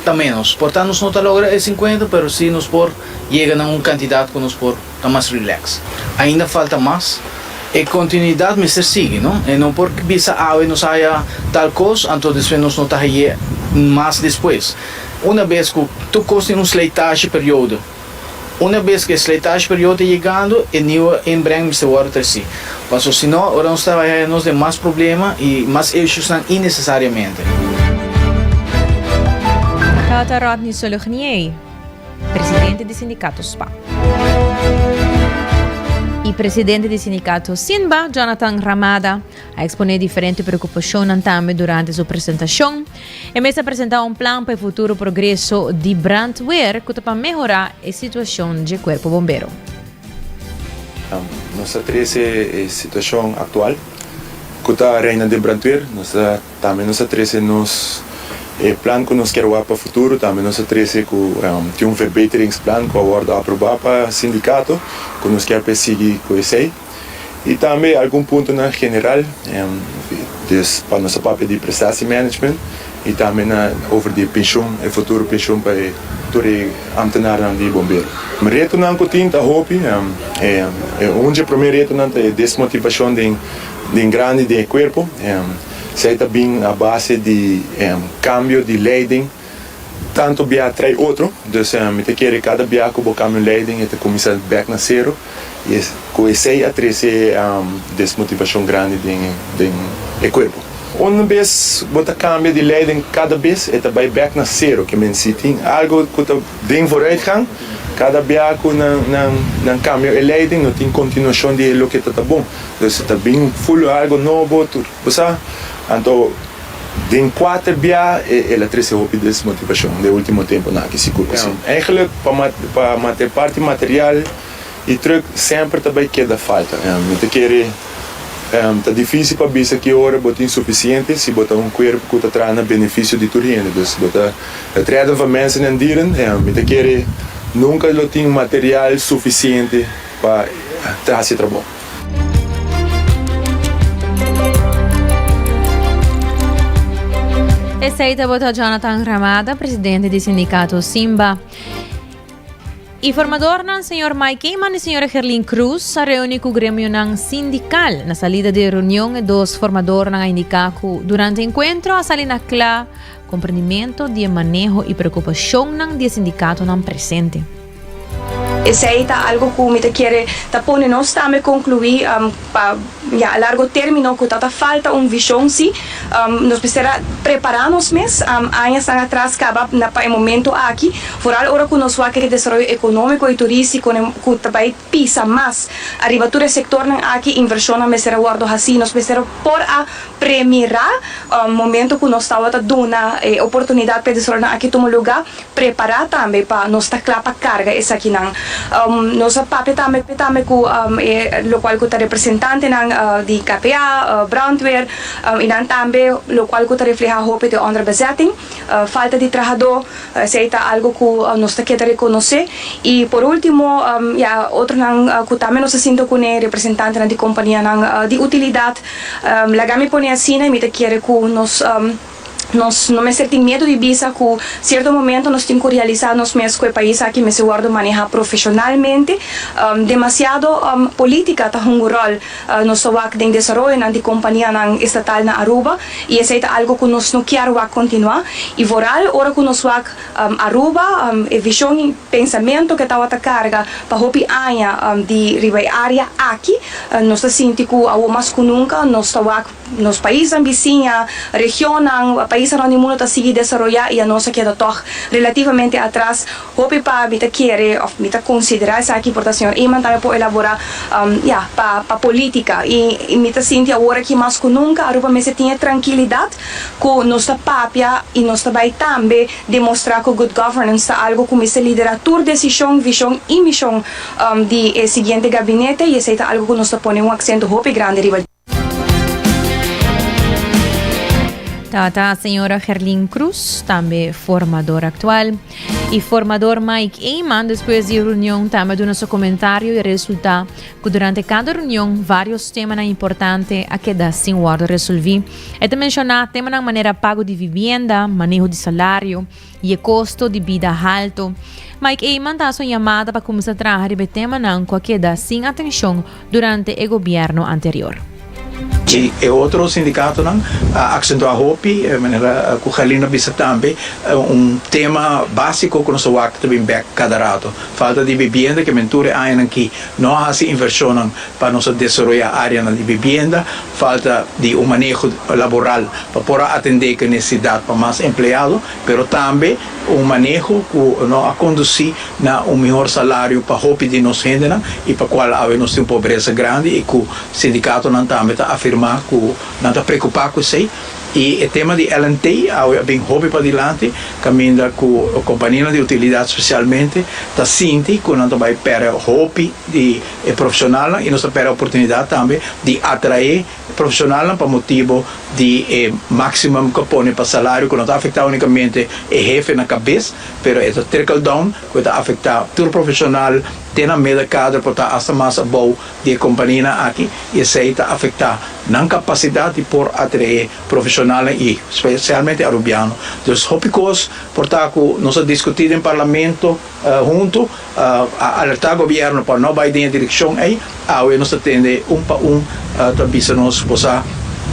ta menos. Por ta nos no ta logra e sinkuenta pero si nos por yega na un kantidat ku nos por. Ta mas relax. Ainda falta mas. E continuidad mester sigui, no? E no por bisa awe nos haya tal cos, anto despues nos no ta haye mas despues. Una bes cu tur cos tin un slijtageperiode, una bes cu e slijtageperiode ta yegando, e nieuwe inbreng mester wordo treci. Paso si no, ora nos ta haya nos den mas problema y mas issuesnan innecesariamente. Tata Rodney Solognier. Presidente di sindicato spa. Y presidente di sindicato Sinba, Jonathan Ramada, a expone diferente preocupacionnan tambe durante su presentacion. E mes a presenta un plan pa e futuro progreso di brandweer cu ta pa mehora e situacion dje cuerpo bombero. Nos a trece e situacion actual cu ta reina den brandweer. Nos a. Tambe nos a trece nos e plan cu nos kier wak pa futuro. Tambe nos a trece cu tin un verbeteringsplan cu a wordo aproba pa sindicato cu nos kier pa e sigui cu esey. Y tambe algun puntonan general, dus pa nos a papia di prestatiemanagement y tambe na over di e pensioen, e futuro pensioen pa e tur e ambtenarnan di bombero. Retonan cu tin ta hopi, e un dje prome retonan ta e desmotivacion den. Den grandi den e cuerpo. Esey ta bin a base di cambio di leiding tanto bia trai otro. Dus mi ta kere cada bia cu bo cambia un leiding e ta cuminsa bek na cero y cu esey a trece desmotivacion grandi den e cuerpo. Un bes bo ta cambia di leiding cada bes e ta bay bek na cero ke men si tin algo cu ta den vooruitgang cada bia cu nan cambia e leiding no tin continuacion di e loke ta ta bon. Dus ta bin full algo nobo tur bo sa. Anto den kuater bia el a trese hopi desmotivashon den ultimo temponan aki sigur ku si. Eigenlijk pa pa mate parti material y truck semper ta bai keda falta. Mi ta kere ta dificil pa bisa ki ora bo tin sufisiente si bo ta un kuerpo ku ta traha na benefisio di tur hende. Dus bo ta het redden van mensen en dieren. Mi ta kere nunka lo tin material sufisiente pa ta hasi e trabou. Esei tabata Jonathan Ramada, presidente di sindicato Simba. E formadornan señor Mike Eman y señora Gerlin Cruz a reuni cu gremionan sindical. Na salida di e reunion e dos formadornan a indica cu durante e encuentro a sali na cla comprendimento di e maneho y preocupacionnan di e sindicatonan presente. Esei ta algo ku mi ta kere ta pone nos tambe konkluí pa ya a largo término ku ta ta falta un vishon si. Nos mester a prepara nos mes añasnan atras caba na pa e momento aki, vooral ora cu nos wak e desaroyo economico y turistico cu ta bay pisa mas ariba tur e sectornan aki, inversionnan mester a wordo haci, nos mester por a premira momento cu nos tawata duna e oportunidad pa e desaroyonan aki tuma luga. Prepará tambe pa nos ta kla pa karga esakinan. Nos a papia tambe tambe ku e lokual ku ta representantenan di KPA, brandweer, i nan tambe lokual ku ta reflehá hopi di onderbezetting, falta di trahadó, esei ta algu ku nos ta keda rekonosé. I por último, ya, otronan ku tambe nos a sinta kuné, representantenan di kompanianan di utilidat. Laga mi pone asina i mi ta kere ku nos. Nos no mester tin miedu di bisa ku sierto momento nos tin ku realisá nos mes ku e pais aki mester wòrdu manehá profeshonalmente. Demasiado polítika ta hunga un ròl. Nos ta wak den desaroyonan di kompanianan estatal na Aruba i esei ta algu ku nos no kier wak kontinuá. I vooral ora ku nos wak Aruba, e vishon i pensamentu ku e tabata karga pa hopi aña di riba e área aki, nos ta sinti ku awor mas ku nunka nos ta wak. Nos paisnan bisiña, regionnan, paisnan rond di mundo ta sigui desaroyá i anos a keda tòg relativamente atras. Hopi pa mi ta kere òf mi ta konsiderá esaki por ta señor Eman tambe por elaborá, ya, pa pa polítika. I mi ta sinti awor aki mas ku nunka Aruba mester tin e trankilidat ku nos ta papia i nos ta bai tambe demostrá ku good governance ta algu ku mester liderá tur desishon, vishon i mishon di e siguiente gabinete i esei ta algu ku nos ta pone un aksento hopi grandi riba. Tata señora Gerlin Cruz, tambe formador actual. Y formador Mike Eman despues di reunion tambe duna su comentario y resulta cu durante cada reunion varios temanan importante a keda sin wordo resolvi. E ta menciona temanan manera pago di vivienda, maneho di salario y e costo di bida halto. Mike Eman ta haci un yamada pa cuminsa traha riba e temanan cu a keda sin atencion durante e gobierno anterior. I e otro sindikatonan a aksentuá hopi, manera ku Gerlin a bisa tambe, un tema básiko ku nos a wak ta bin bèk kada rato, falta di bibienda ke men tur e añanan ki no a hasi invershonnan pa nos a desaroyá áreanan di bibienda, falta di un maneho laboral pa por a atendé ku e nesesidat pa mas empleado, pero tambe un maneho ku no a kondusí na un mihor salario pa hopi di nos hendenan y pa cual awe nos tin un pobreza grandi y cu sindicatonan tambe ta afirma cu nan ta preocupa cu esey. Y e tema di LNT awe a bin hopi padilanti caminda cu companianan di utilidad specialmente ta sinti cu nan ta bay perde hopi di e profesionalnan y nos ta perde oportunidad tambe di atrae Profesionalnan pa motibo di e maximum cu a pone pa salario cu no ta afecta unicamente e hefe na cabes, pero e ta trickle down cu e ta afecta tur profesional te na middenkader por ta hasta mas abou di e companianan aki y esey ta afecta nan capacidad di por atrae profesionalnan y specialmente Arubiano. Dus hopi cos por ta cu nos a discuti den parlamento. Huntu a alertá gobièrnu pa no bai den e direkshon ei. Awe nos ta tende un pa un ta bisa nos bo sa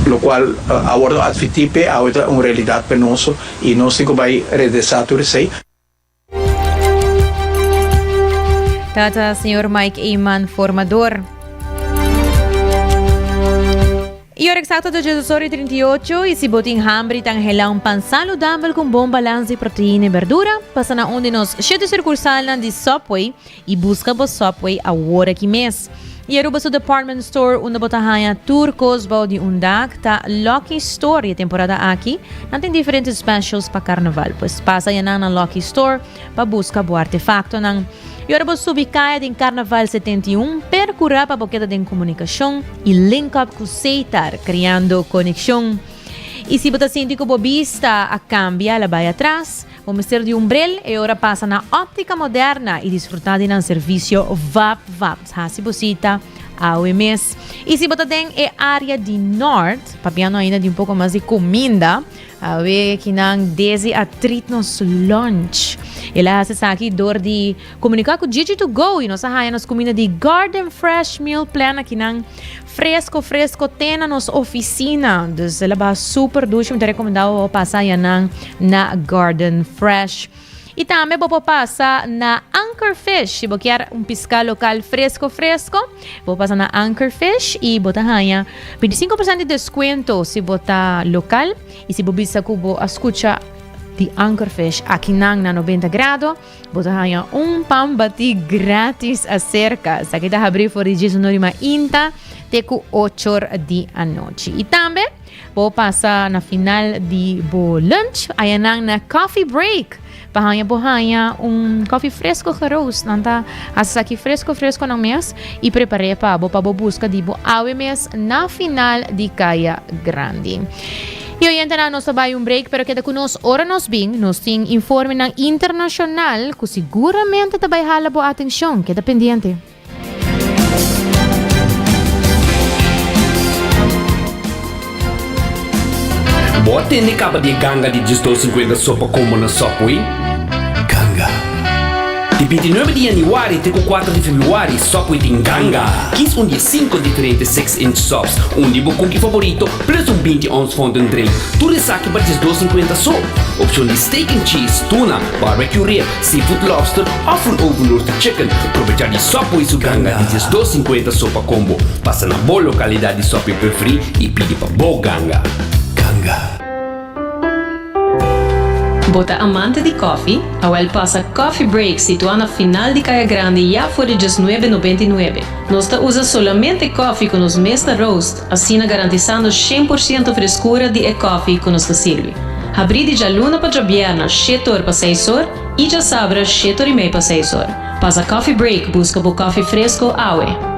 lokual a wòrdu atvertí p'e awe ta un realidat penoso i nos tin ku bai redresá tur esei. Tata señor Mike Eman formador. E ora exacto ta djesos ora y 38 y si bo tin hamber y ta anhela un pan saludabel cu un bon balans di proteina y berdura, pasa na un di nos shete sucursalnan di Subway y busca bo Subway awor aki mes. Y Aruba su department store unda bo ta haya tur cos bao di un dak ta Lucky Store y e temporada aki nan tin diferente specials pa carnaval. Pues pasa yanan na Lucky Store pa busca bo artefactonan. Y ora bo subi caya den Carnaval 71, percura pa bo keda den comunicacion y link up cu Seitar, creando conexion. Y si bo ta sinti cu bo bista a cambia, el a bay atras, bo mester di un bril, e ora pasa na Optica Moderna y disfruta di nan servicio vap vap. Haci bo cita awe mes. Y si bo ta den e area di Noord, papiando ainda di un poco mas di cuminda, Awe kinan Desi a treat nos lunch. El a hasi esaki dor di komuniká ku Gigi to go i nos a haña nos kuminda di Garden Fresh Meal Plan akinan fresko fresko te na nos ofisina. Dus el a baha super dushi. Mi ta rekomendá bo pasa ayanan na Garden Fresh. Y tambe bo por pasa na Anchor Fish. Si bo kier un pisca local fresco fresco, bo pasa na Anchor Fish y bo ta haña 25% di descuento si bo ta local. Y si bo bisa cu bo a scucha di Anchor Fish aki nan na 90 grado, bo ta haña un pan bati gratis acerca. Esaki ta habri for di 19 di mainta te cu 8 or di anochi. Y tambe Bo pasa na final di bo lunch, ayanan na coffee break. Pa haña bo haña un coffee fresco geroost. Nan ta hasi esaki fresco fresco nan mes y prepar'é pa bo pa bo busca di bo awe mes na final di Kaya Grandi. Y oyentenan nos ta bai un break pero keda cu nos ora nos bin nos tin informenan internacional cu siguramente ta bai hala bo atencion. Keda pendiente. Bo a tende caba di e ganga di diesdos sinkuenta sopa combo na Subway? Ganga. Di bintinuebe di januari te ku kuater di februari Subway tin ganga! Kies un di e sinku diferente six inch subs, un di bo cookie favorito plus un binti ons fountain drink. Tur esaki pa diesdos sinkuenta so. Opcion di steak and cheese, tuna, barbecue rib, Seafood lobster of un oven roasted chicken. Probecha di Subway su ganga di diesdos sinkuenta sopa combo. Pasa na bo localidad di Subway preferi y pidi pa bo ganga. Ganga. Bo ta amante di koffie? Awel pasa Coffee Break situá na final di Kaya Grandi ya for di diesnuebe nobenta i nuebe. Nos ta usa solamente koffie ku nos mes ta roast, asina garantisando 100% freskura di e koffie ku nos ta sirbi. Habrí di djaluna pa djabièrna shete or pa seis or i djasabra shete or i mei pa seis or. Pasa Coffee Break buska bo koffie fresco awe.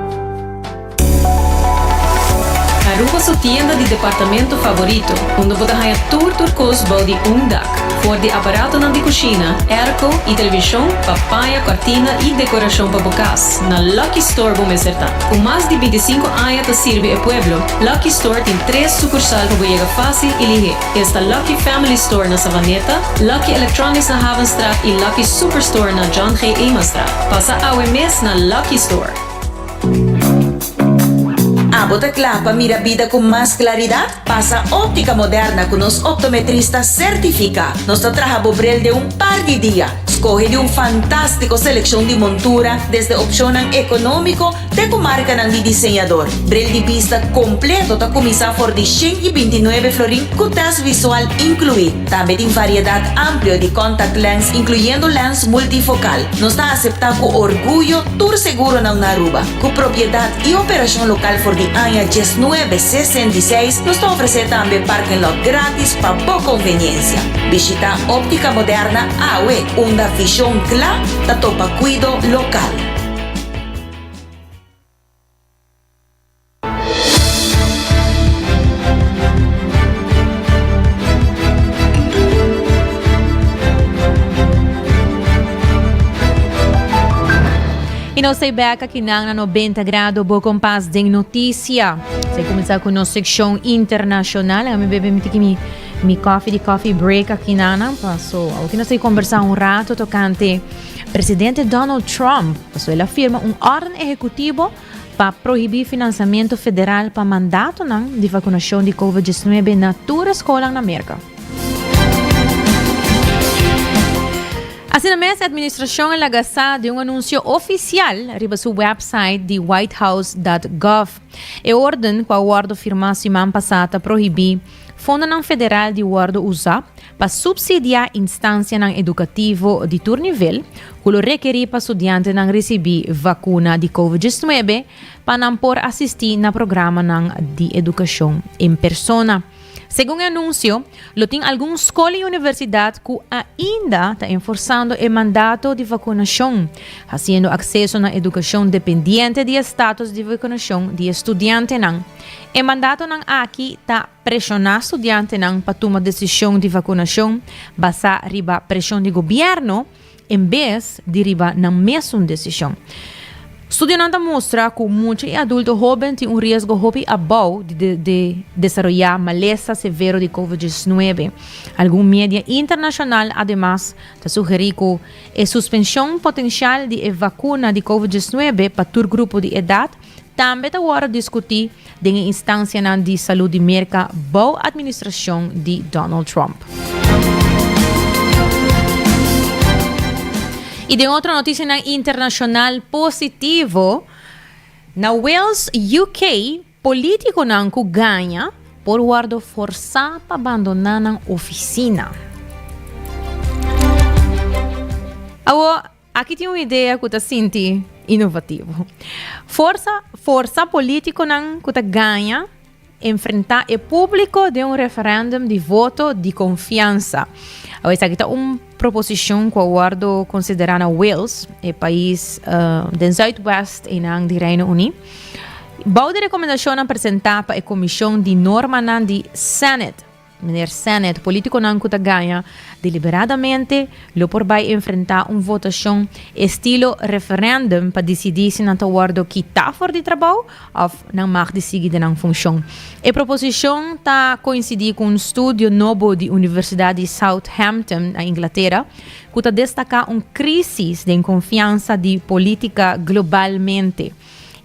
Aruba su tienda di departamento favorito, unda bo ta haña tur tur kos bou di un dak. For di aparatonan di kushina, airco i televishon pa paña, kòrtina i dekorashon pa bo kas, na Lucky Store bo mester ta. Ku mas di bintisinku aña ta sirbi e pueblo, Lucky Store tin tres sukursal pa bo yega fásil i lihé. Esta Lucky Family Store na Savaneta, Lucky Electronics na Havenstraat y Lucky Superstore na John G. Emanstraat. Pasa awe mes na Lucky Store. Abo ta kla pa mira bida ku mas klaridat? Pasa Óptica Moderna ku nos optometrista sertifiká. Nos ta traha bo bril den un par di dia. Skohe di un fantástiko selekshon di montura, desde opshonnan ekonómiko Te ku markanan di diseñador. Bril di bista kompleto ta kuminsá for di 129 florin ku tèst visual inkluí. Tambe tin variedat amplio di contact lens inkluyendo lens multifokal. Nos ta aseptá ku orguyo tur seguronan na Aruba. Ku propiedat i operashon lokal for di aña 1966, nos ta ofresé tambe parking lot grátis pa bo konveniensia. Bishitá Óptica Moderna awe, unda vishon kla ta topa kuido lokal. Y nos ta back aki nan na 90 grado bo kompas den noticia. Se kuminsá ku nos sekshon internacional. Mi bebe mi tiki mi mi coffee di coffee break aki nan. Paso, aki nos ta conversa un rato tocante Presidente Donald Trump pasobra el a firma un órden ehekutivo pa prohibí finansamentu federal pa mandatonan di vakunashon di Covid 19 na tur e skolnan na Merka. Asina mes, e administrashon a laga sa den un anunsio ofisial riba su wèpsait di whitehouse.gov. E órden, ku a wòrdu firmá siman pasá, ta prohibí fondonan federal di wòrdu usá pa subsidiá instansianan edukativo di tur nivel ku lo rekerí pa studiantenan risibí vakuna di Covid 19 pa nan por asistí na programanan di edukashon en persona. Segun e anunsio, lo tin algun skol i universidat ku ainda ta enforsando e mandato di vakunashon, hasiendo akseso na edukashon dependiente di e status di vakunashon di e studiantenan. E mandatonan aki ta Preshoná studiantenan pa tuma desishon di vakunashon basá riba preshon di gobièrnu en bes di riba nan mesun desishon. Studionan ta mustra ku mucha i adulto hóben tin un riesgo hopi abou di di desaroyá malesa severo di covid 19. Algun media internashonal ademas ta sugerí ku e suspenshon potenshal di e vakuna di covid 19 pa tur grupo di edat Tambe ta wòrdu diskutí den e instansianan di salú di Merka bou atministrashon di Donald Trump. Y den otro noticianan internacional positivo, na Wales, UK, politiconan cu gaña por wordo forsa pa bandona nan oficina. Awo, aki tin un idea cu ta sinti innovativo. Forsa, forsa politiconan cu ta gaña enfrenta e publico den un referendum di voto di confiansa. Awo esaki ta un proposicion cu a wordo considera na Wales, e pais den zuidwest einan di Reino Uni. Bou di recomendacionnan presenta pa e comision di normanan di Senate, Meneer Senate, politiconan cu ta gaña deliberadamente lo por bay enfrenta un votacion estilo referendum pa dicidi si nan ta wordo kita for di trabou of nan mag di sigui den nan funcion. E proposicion ta coincidi cu un studio nobo di Universidad di Southampton na Inglatera cu ta destaca un crisis den confiansa di politica globalmente.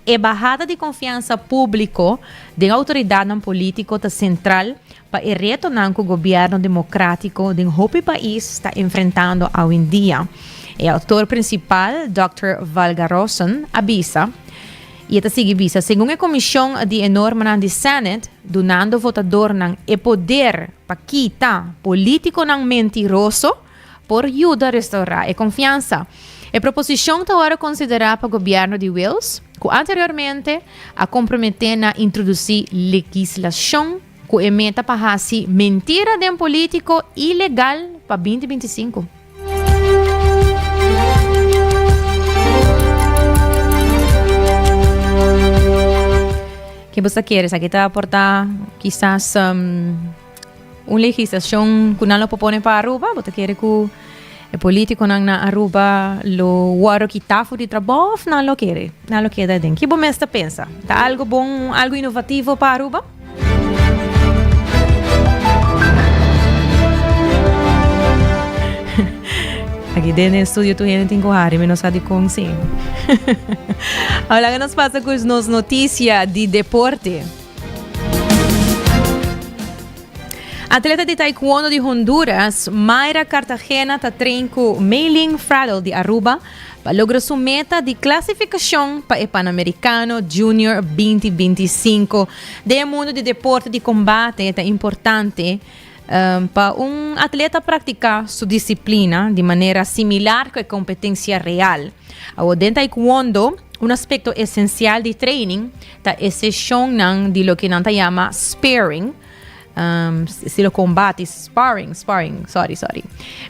E bahada di konfiansa públiko den outoridatnan polítiko ta sentral pa e retonan ku gobièrnu demokrátiko den hopi pais ta enfrentando awendia, e outor prinsipal dòkter Valgarossen a bisa. I e ta sigui bisa, segun e komishon di e normanan di Senate, dunando votadornan e poder pa kita polítikonan mentiroso, por yuda restaurá e konfiansa. E proposishon ta wòrdu konsiderá pa gobièrnu di Wales, ku anteriormente a komprometé na introdusí legislashon ku e meta pa hasi mentira den polítiko ilegal pa 2025. Ke bo sa kere? Esaki ta aportá kisas Un legislacion cu nan lo por pone pa Aruba? Bo ta kere cu e politiconan na Aruba lo worde kita for di trabou of nan lo kere? Nan lo keda aden? Ki bo mes ta pensa? Ta algo bon, algo innovativo pa Aruba? Aki den e studio tur hende tin cu hari, mi no sa dicon si. Awor laga nos pasa cu nos noticia di deporte. Atleta di taekwondo di Honduras, Mayra Cartagena ta train cu Maylin Fradel di Aruba pa logra su meta di clasificacion pa e Panamericano Junior 2025. Den e mundo di deporte di combate ta importante pa un atleta practica su disciplina di manera similar cu e competencia real. Awor den taekwondo un aspecto esencial di training Ta e seshonnan di loke nan ta yama sparing, estilo kombati, sparring, sparring, sorry, sorry,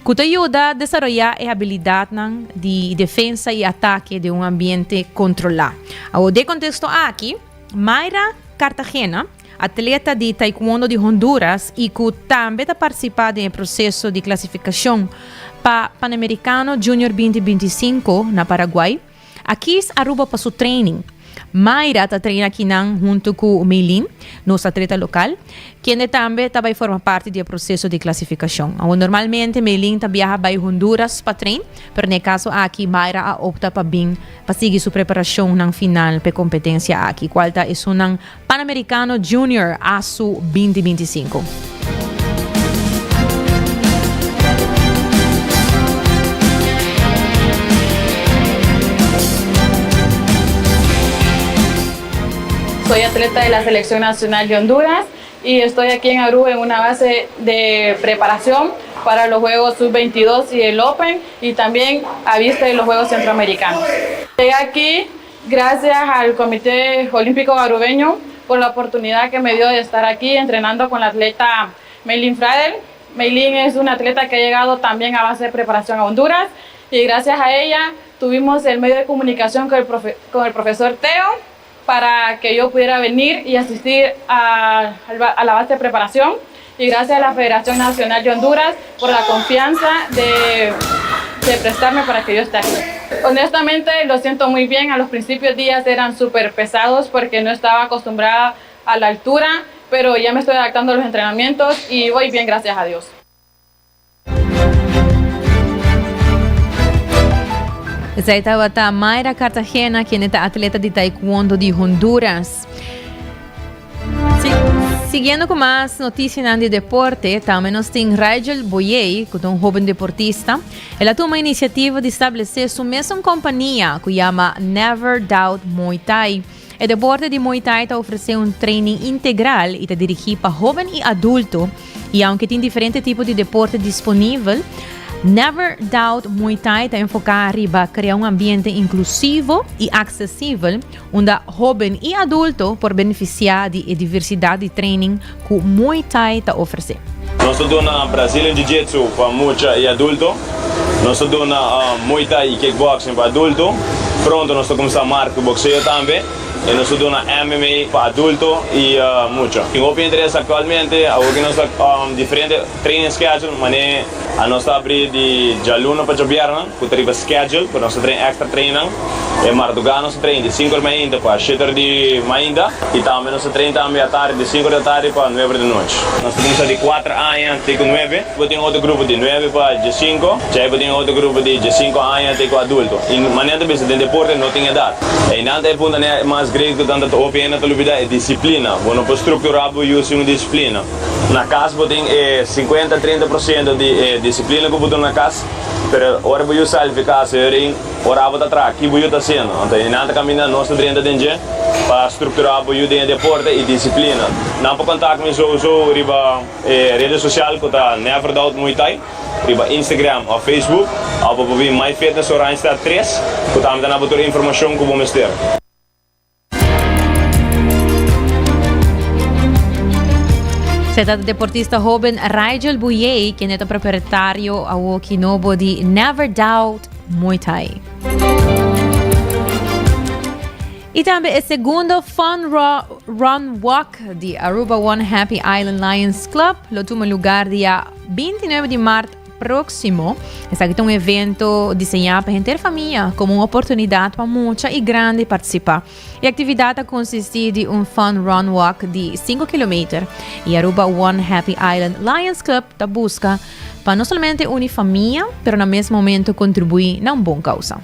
ku ta yuda desaroyá e habilidatnan di defensa i atake den un ambiente kontrolá. Awor, den e konteksto aki, Mayra Cartagena, atleta di taekwondo di Honduras i ku tambe ta partisipá den e proseso di klasifikashon pa Panamericano Junior 2025 na Paraguay, A kies Aruba pa su training. Mayra ta traina akinan hunto cu Maylin, nos atleta local, kende tambe ta bay forma parti di e proceso di clasificacion. Awor normalmente Maylin ta biaha bay Honduras pa train, pero na e caso aki Mayra a opta pa bin pa sigui su preparacionnan final p'e competencia aki, cual ta esunnan Panamericano Junior ASU 2025. Soy atleta de la Selección Nacional de Honduras y estoy aquí en Aruba en una base de preparación para los Juegos Sub-22 y el Open y también a vista de los Juegos Centroamericanos. Llegué aquí gracias al Comité Olímpico Arubeño por la oportunidad que me dio de estar aquí entrenando con la atleta Meilin Fradel. Meilin es una atleta que ha llegado también a base de preparación a Honduras y gracias a ella tuvimos el medio de comunicación con el, profe, con el profesor Teo para que yo pudiera venir y asistir a, a la base de preparación. Y gracias a la Federación Nacional de Honduras por la confianza de, de prestarme para que yo esté aquí. Honestamente lo siento muy bien, a los principios días eran súper pesados porque no estaba acostumbrada a la altura, pero ya me estoy adaptando a los entrenamientos y voy bien, gracias a Dios. Esei tabata Mayra Cartagena, kende ta atleta di taekwondo di Honduras. Siguiendo cu mas noticianan di deporte, tambe nos tin Rigel Boyey, cu ta un hoben deportista. El a tuma iniciativa di stablece su mesun compania cu yama Never Doubt Muay Thai. E deporte di Muay Thai ta ofrece un training integral y ta dirigi pa hoben y adulto. Y aunke tin diferente tipo di deporte disponibel, Never Doubt Muay Thai ta enfoca riba crea un ambiente inclusivo y accesibel unda hoben y adulto por beneficia di e diversidad di training cu Muay Thai ta ofrece. Nos ta duna Brazilian Jiu Jitsu pa mucha y adulto. Nos ta duna Muay Thai y Kickboxing pa adulto. Pronto nos ta cuminsa marca cu boxeo tambe. Y nos ta duna MMA pa adulto y mucha. Tin hopi interes actualmente. Awor cu nos ta diferente training schedule mane a nos ta abri di djaluna pa djabierna cu ta riba schedule pero nos ta train extra trainnan. E marduga nos ta train di cinco di mainta pa shete or di mainta y tambe nos ta train tambe atardi di cinco di atardi pa nuebe or di nochi. Nos ta cuminsa di cuater aña te cu nuebe. Bo tin otro grupo di nuebe pa diescinco, djei bo tin otro grupo di diescinco aña te cu adulto. Y manera ta bisa den deporte no tin edad. Eynan ta e punto ne mas great cu tanta hopi hende ta lubida e disciplina. Bo no por structura bo yu sin un disciplina. Na cas bo tin e cincuenta, trinta por ciento di e disciplina cu bo duna na cas, pero ora bo yu sali fi cas e Ora bo ta traha, ki bo yu ta hasiendo? Anto e nan ta kaminda, nos ta drenta den dje pa strukturá bo yu den e deporte i disiplina. Nan por kontak mi souso riba e rede sosial ku ta Never Doubt Muay Thai, riba Instagram òf Facebook, òf bo por bin My Fitness Oranjestad tres, ku tambe ta na bo tur informashon ku bo mester. Se ta deportista hoben Rigel Bouyer, quien ta propietario awoki nobo di Never Doubt Muay Thai. Y tambe e segundo Fun Run Walk di Aruba One Happy Island Lions Club lo tuma lugar dia 29 di maart Próximo. Esaki ta un evento diseñá pa henter famia como un oportunidad pa mucha y grandi participa. E actividad ta consisti di un fun run walk di 5 kilometer y Aruba One Happy Island Lions Club ta busca pa no solamente uni famia, pero na mes momento contribui na un bon causa.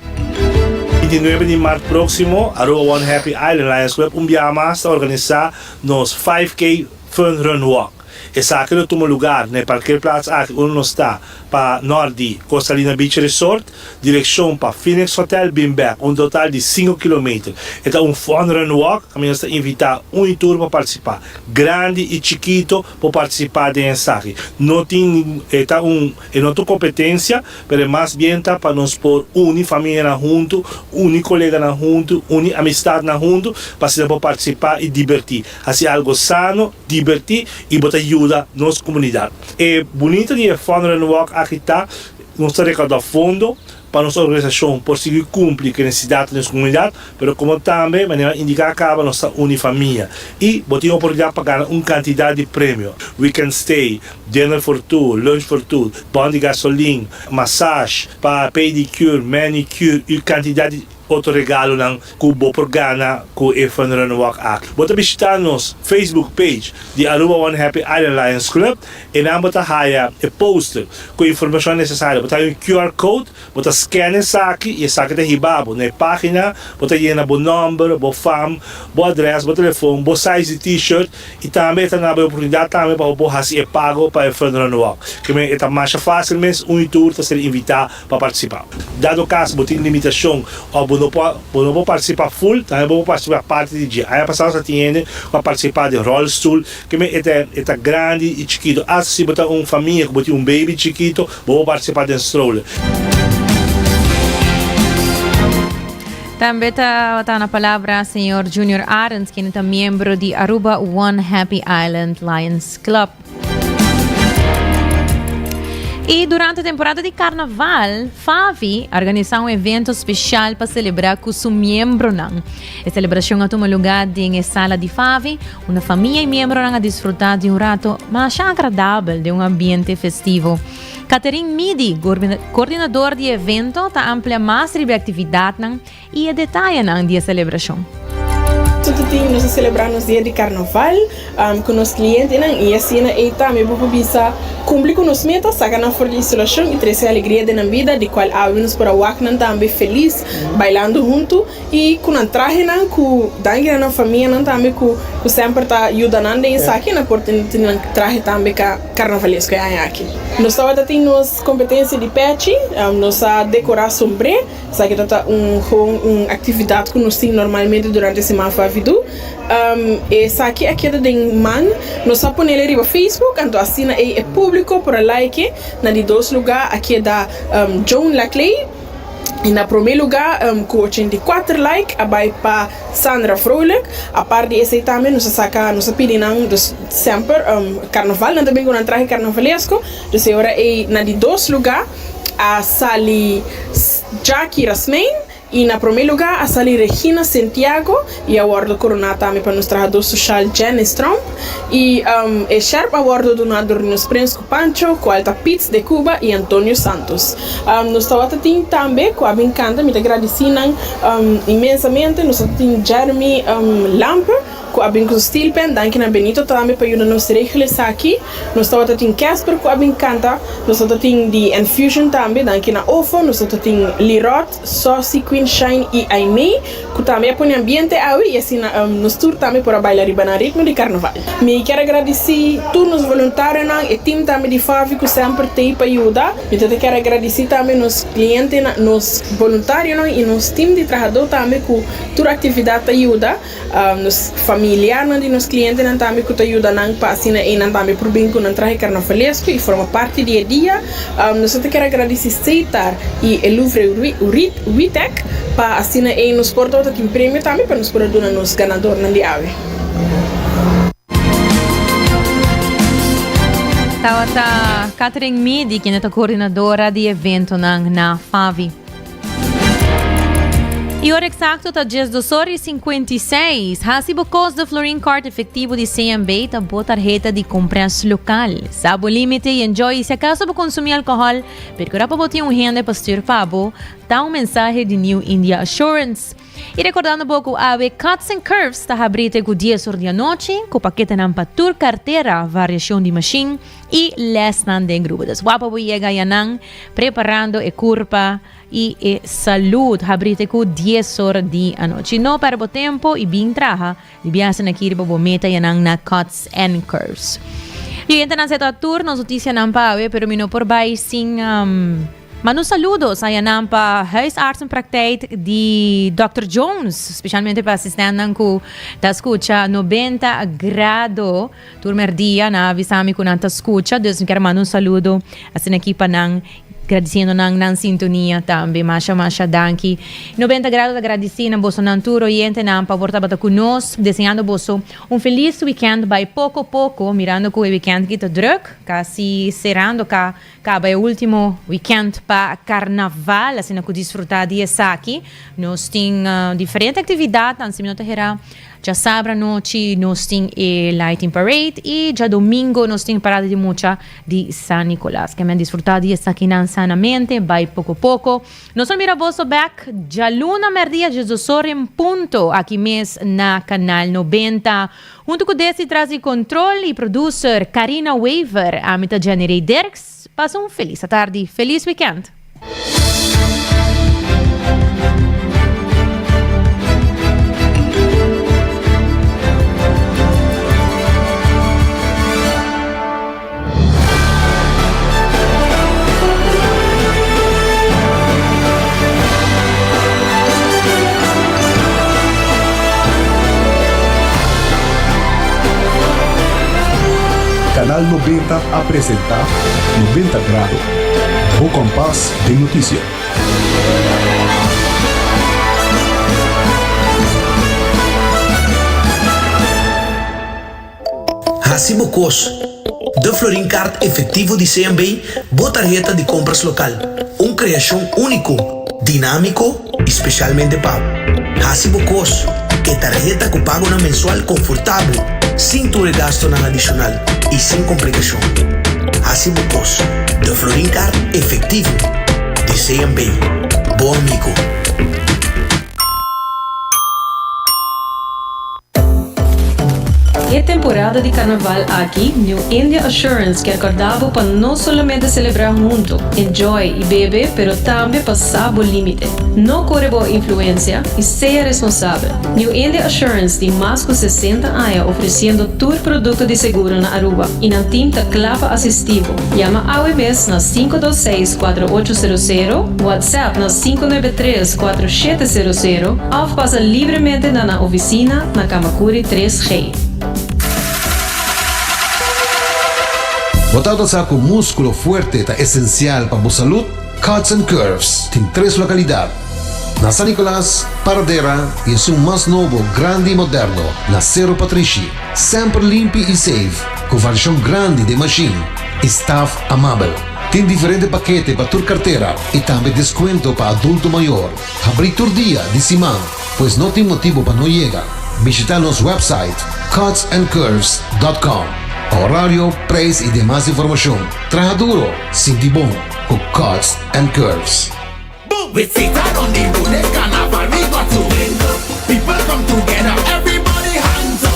29 di mart próximo, Aruba One Happy Island Lions Club un biaha mas ta organisa nos 5K Fun Run Walk. Esaki lo tuma lugar na e parkeerplaats aki unda nos ta pa nort di Costa Linda Beach Resort, direccion pa Phoenix Hotel bin bek, un total di sinku kilometer. E ta un fun run walk, kaminda nos ta invita un y tur pa participa. Grandi y chikito por participa den esaki. No tin, e ta un, e no ta un competencia, pero e mas bien ta pa nos por uni famianan hunto, uni coleganan hunto, uni amistadnan hunto, pa asina por participa y diberti. Haci algo sano. Divertí i bo ta yuda nos komunidat. E bunita di e Fun Run Walk aki ta nos ta rekaudá fondo pa nos organisashon por sigui kumpli ku e nesesidat di nos komunidat, pero komo tambe manera indiká kaba nos ta uni famia i bo tin oportunidat pa gana un kantidat di premio, weekend stay, dinner for two, lunch for two, bon di gasolin, massage, pa pedicure, manicure i kantidat di. Otro regalonan cu bo por gana cu e Fun Run Walk aki. Bo ta bishita nos Facebook page di Aruba One Happy Island Lions Club y nan bo ta haya e poster cu e informacion necesario. Bo ta haya un QR code, bo ta scan esaki y esaki ta hiba bo na e pagina, bo ta yena bo nomber, bo fam, bo adres, bo telefon, bo size di t-shirt y tambe e ta na bo e oportunidad tambe pa bo por haci e pago pa e Fun Run Walk. Kimen e ta masha facil mes, un y tur ta ser invita. pa partisipá. Dado kaso bo tin limitashon òf bo no por bo no por partisipá ful, tambe bo por partisipá parti di dje. Aña pasado sa tin hende ku a partisipá den ròlstul, keme e ta e ta grandi i chikitu. Asta si bo ta un famia ku bo tin un baby chikitu, bo por partisipá den stroller. Tambe ta ta na palabra señor Junior Arends, kende ta miembro di Aruba One Happy Island Lions Club. Y durante temporada di carnaval, Favi a organisa un evento special pa celebra cu su miembronan. E celebracion a tuma lugar den e sala di Favi, unda famia y miembronan a disfruta di un rato masha agradabel den un ambiente festivo. Catherine Midi, coordinador di e evento, ta amplia mas riba e actividadnan y e detayenan di e celebracion. tin nos a selebrá nos dia di karnaval ku nos klientenan i asina ei tambe bo por bisa kumpli ku nos meta, saka nan for di isolashon i trese alegria den nan bida di kual awe nos por a wak nan tambe felis bailando huntu i ku nan trahenan ku danki na nan famianan tambe ku ku semper ta yuda nan den esaki nan por tin nan trahe tambe karnavalesko e aña aki. Nos tabata tin nos kompetensia di pechi, nos a dekorá sombré. Esaki ta ta un gewoon un actividad cu nos tin normalmente durante siman Favidu. Esaki a keda den man. Nos a ponele riba Facebook, anto asina ey e publico por a like. Na di dos lugar a keda Joan Laclay y na prome lugar cu 84 like a bay pa Sandra Vrolijk. Apart di esey tambe nos a saca, nos a pidi nan, dus semper carnaval, nan ta bin cu nan trahe carnavalesco, dus e ora ey na di dos lugar. a sali Jackie Rasmijn y na prome lugar a sali Regina Sentiago y a wordo corona tambe pa nos trahador social Janice Tromp y e sjerp a wordo duna dor di nos prins cu Pancho cual ta Pitz de Cuba y Antonio Santos. Nos tawata tin tambe cu a bin canta mi ta gradici nan inmensamente nos ta tin Jeremy Lampe Ku a bin ku su steelpan, danki na Benito tambe pa yuda nos regel esaki. Nos tabata tin Casper ku a bin kanta, nos tabata tin di Enfusion tambe, danki na Ofo, nos tabata tin Lirot, Saucy, Queen Shine i Aimee ku tambe a pone ambiente awe i asina nos tur tambe por a baila riba nan ritmo di karnaval. Mi kier a gradisí tur nos voluntarionan, e team tambe di Favi ku semper t'ei pa yuda. Mi ta kier a gradisí tambe nos klientenan, nos voluntarionan i nos team di trahadó tambe ku tur aktividat ta yuda. Nos familiarnan di nos klientenan tambe ku ta yuda nan pa asina einan tambe por bin ku nan trahe karnavalesko i forma parti di e dia. Nos ta kier a gradisi Seitar i e Louvre Witek pa asina ei nos por tabata tin premio tambe pa nos por a duna nos ganadornan di awe. Tabata Catherine Midi kende ta koordinadora di eventonan na Favi. E ora exacto ta 12 ora y 56. Hasi bo kos de Florin Card efectivo di CMB ta bo tarjeta di compras local. Sa bo limite y enjoy y si acaso bo consumi alcohol, percura pa bo tin un hende pa stuur pa bo, ta un mensahe di New India Assurance. Y recordando bo cu awe Cuts and Curves ta habri te cu 10 or di anochi, cu paketenan pa tur cartera, variacion di machine y lesnan den grupo. Dus wapa bo yega yanan preparando e curpa y e salud. Habri te cu 10 or di anochi. No perde bo tempo y bin traha di biaha na kiri pa bo meta yanan na Cuts and Curves. Y entenan se ta tur nos noticianan pa awe, pero mi no por bay sin um, Manda un saludo sa yanan pa huisartsenpraktijk di Dòkter Jones, specialmente pa asistentnan cu ta scucha 90 grado tur merdia. Nan a avisa mi cu nan ta scucha, dus mi kier manda un saludo asina aki pa nan, gradiciendo nan nan sintonia tambe. Masha masha danki. 90 grado ta gradici na bosonan tur oyentenan pa por tabata cu nos, deseando boso un feliz weekend. Bay poco poco, mirando cu e weekend aki ta druk, casi cerando ca Caba e ultimo weekend pa Carnaval, asina cu disfruta di esaki. Nos tin diferente actividadnan, si mi no ta hera, djasabra anochi nos tin e Lighting Parade y djadomingo nos tin Parada di Mucha di San Nicolas. Ke men disfruta di esakinan sanamente, bay poco poco. Nos lo mira boso bek djaluna merdia djesdosor en punto aki mes na Canal 90. Hunto cu Desi tras di control y producer Carina Wever, ami ta Jenny Rey Dirks. Pasa un feliz atardi. Feliz weekend! Canal 90 a presenta 90 Grado, bo kompas den notisia. Hasi bo kos. De Florin Card efectivo di CMB, bo tarheta di compras local. Un creacion unico, dinamico y specialmente pa bo. Hasi bo kos. E tarheta cu pagonan mensual confortabel, sin tur e gastonan adicional y sin complicacion. Hasi bo kos. De Florin Card efectivo di CMB. Bo amigo. E temporada di carnaval aki, New India Assurance kier corda bo pa no solamente celebra hunto, enjoy y bebe, pero tambe pa sa bo limite. No core bo influencia y sea responsabel. New India Assurance tin mas cu 60 aña ofreciendo tur producto di seguro na Aruba y nan team ta cla pa asisti bo. Yama awe mes na 526 4800, WhatsApp na 593 4700 of pasa libremente na nan oficina na Camacuri 3G. Bo tabata sa cu musculo fuerte ta esencial pa bo salud? Cuts and Curves tin tres localidad, na San Nicolas, Paradera y esun mas nobo, grandi y moderno, na Cerro Patrishi. Semper limpi y safe, cu variacion grandi den machine y staff amabel. Tin diferente pakete pa tur cartera y tambe descuento pa adulto mayor. Habri tur dia di siman, pues no tin motibo pa no yega. Bishita nos website cutsandcurves.com pa horario, prijs y demas informacion. Traha duro, sinti bon cu Cuts and Curves. With Setar on the road, this carnival we got to link up. People come together, everybody hands up.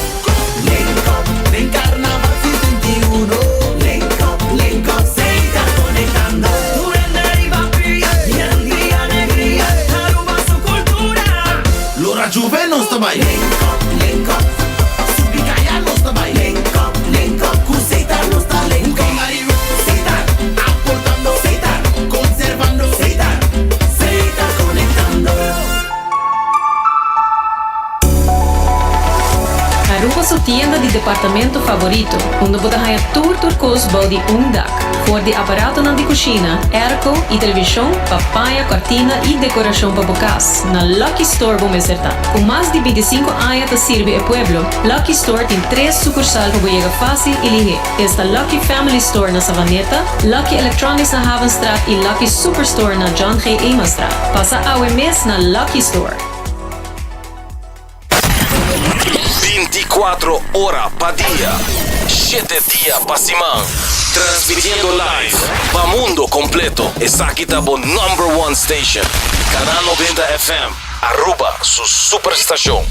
Link up, den carnaval 61. Link up, link up, Setar conectando. Tur hende riba pia, gente y alegria, Aruba su cultura. Lora Juve nos ta bay. Link up, link up, subi caya nos ta bay. Link up, link up, cu Setar nos ta link up. Setar, aportando. Setar, conservando. Setar, Setar conectando. Aruba su tienda di departamento favorito, unda bo ta haya tur tur cos bou di un dak. For di aparatonan di cushina, airco y television pa paña, cortina y decoracion pa bo cas, na Lucky Store bo mester ta. Cu mas di 25 aña ta sirbi e pueblo, Lucky Store tin tres sucursal pa bo yega facil y lihe. Esta Lucky Family Store na Savaneta, Lucky Electronics na Havenstraat y Lucky Superstore na John G. Emanstraat. Pasa awe mes na Lucky Store. 24 ora pa dia, shete dia pa siman. Transmitiendo live pa mundo completo. Esaki ta bo number one station. Canal 90 FM, Aruba su superstacion.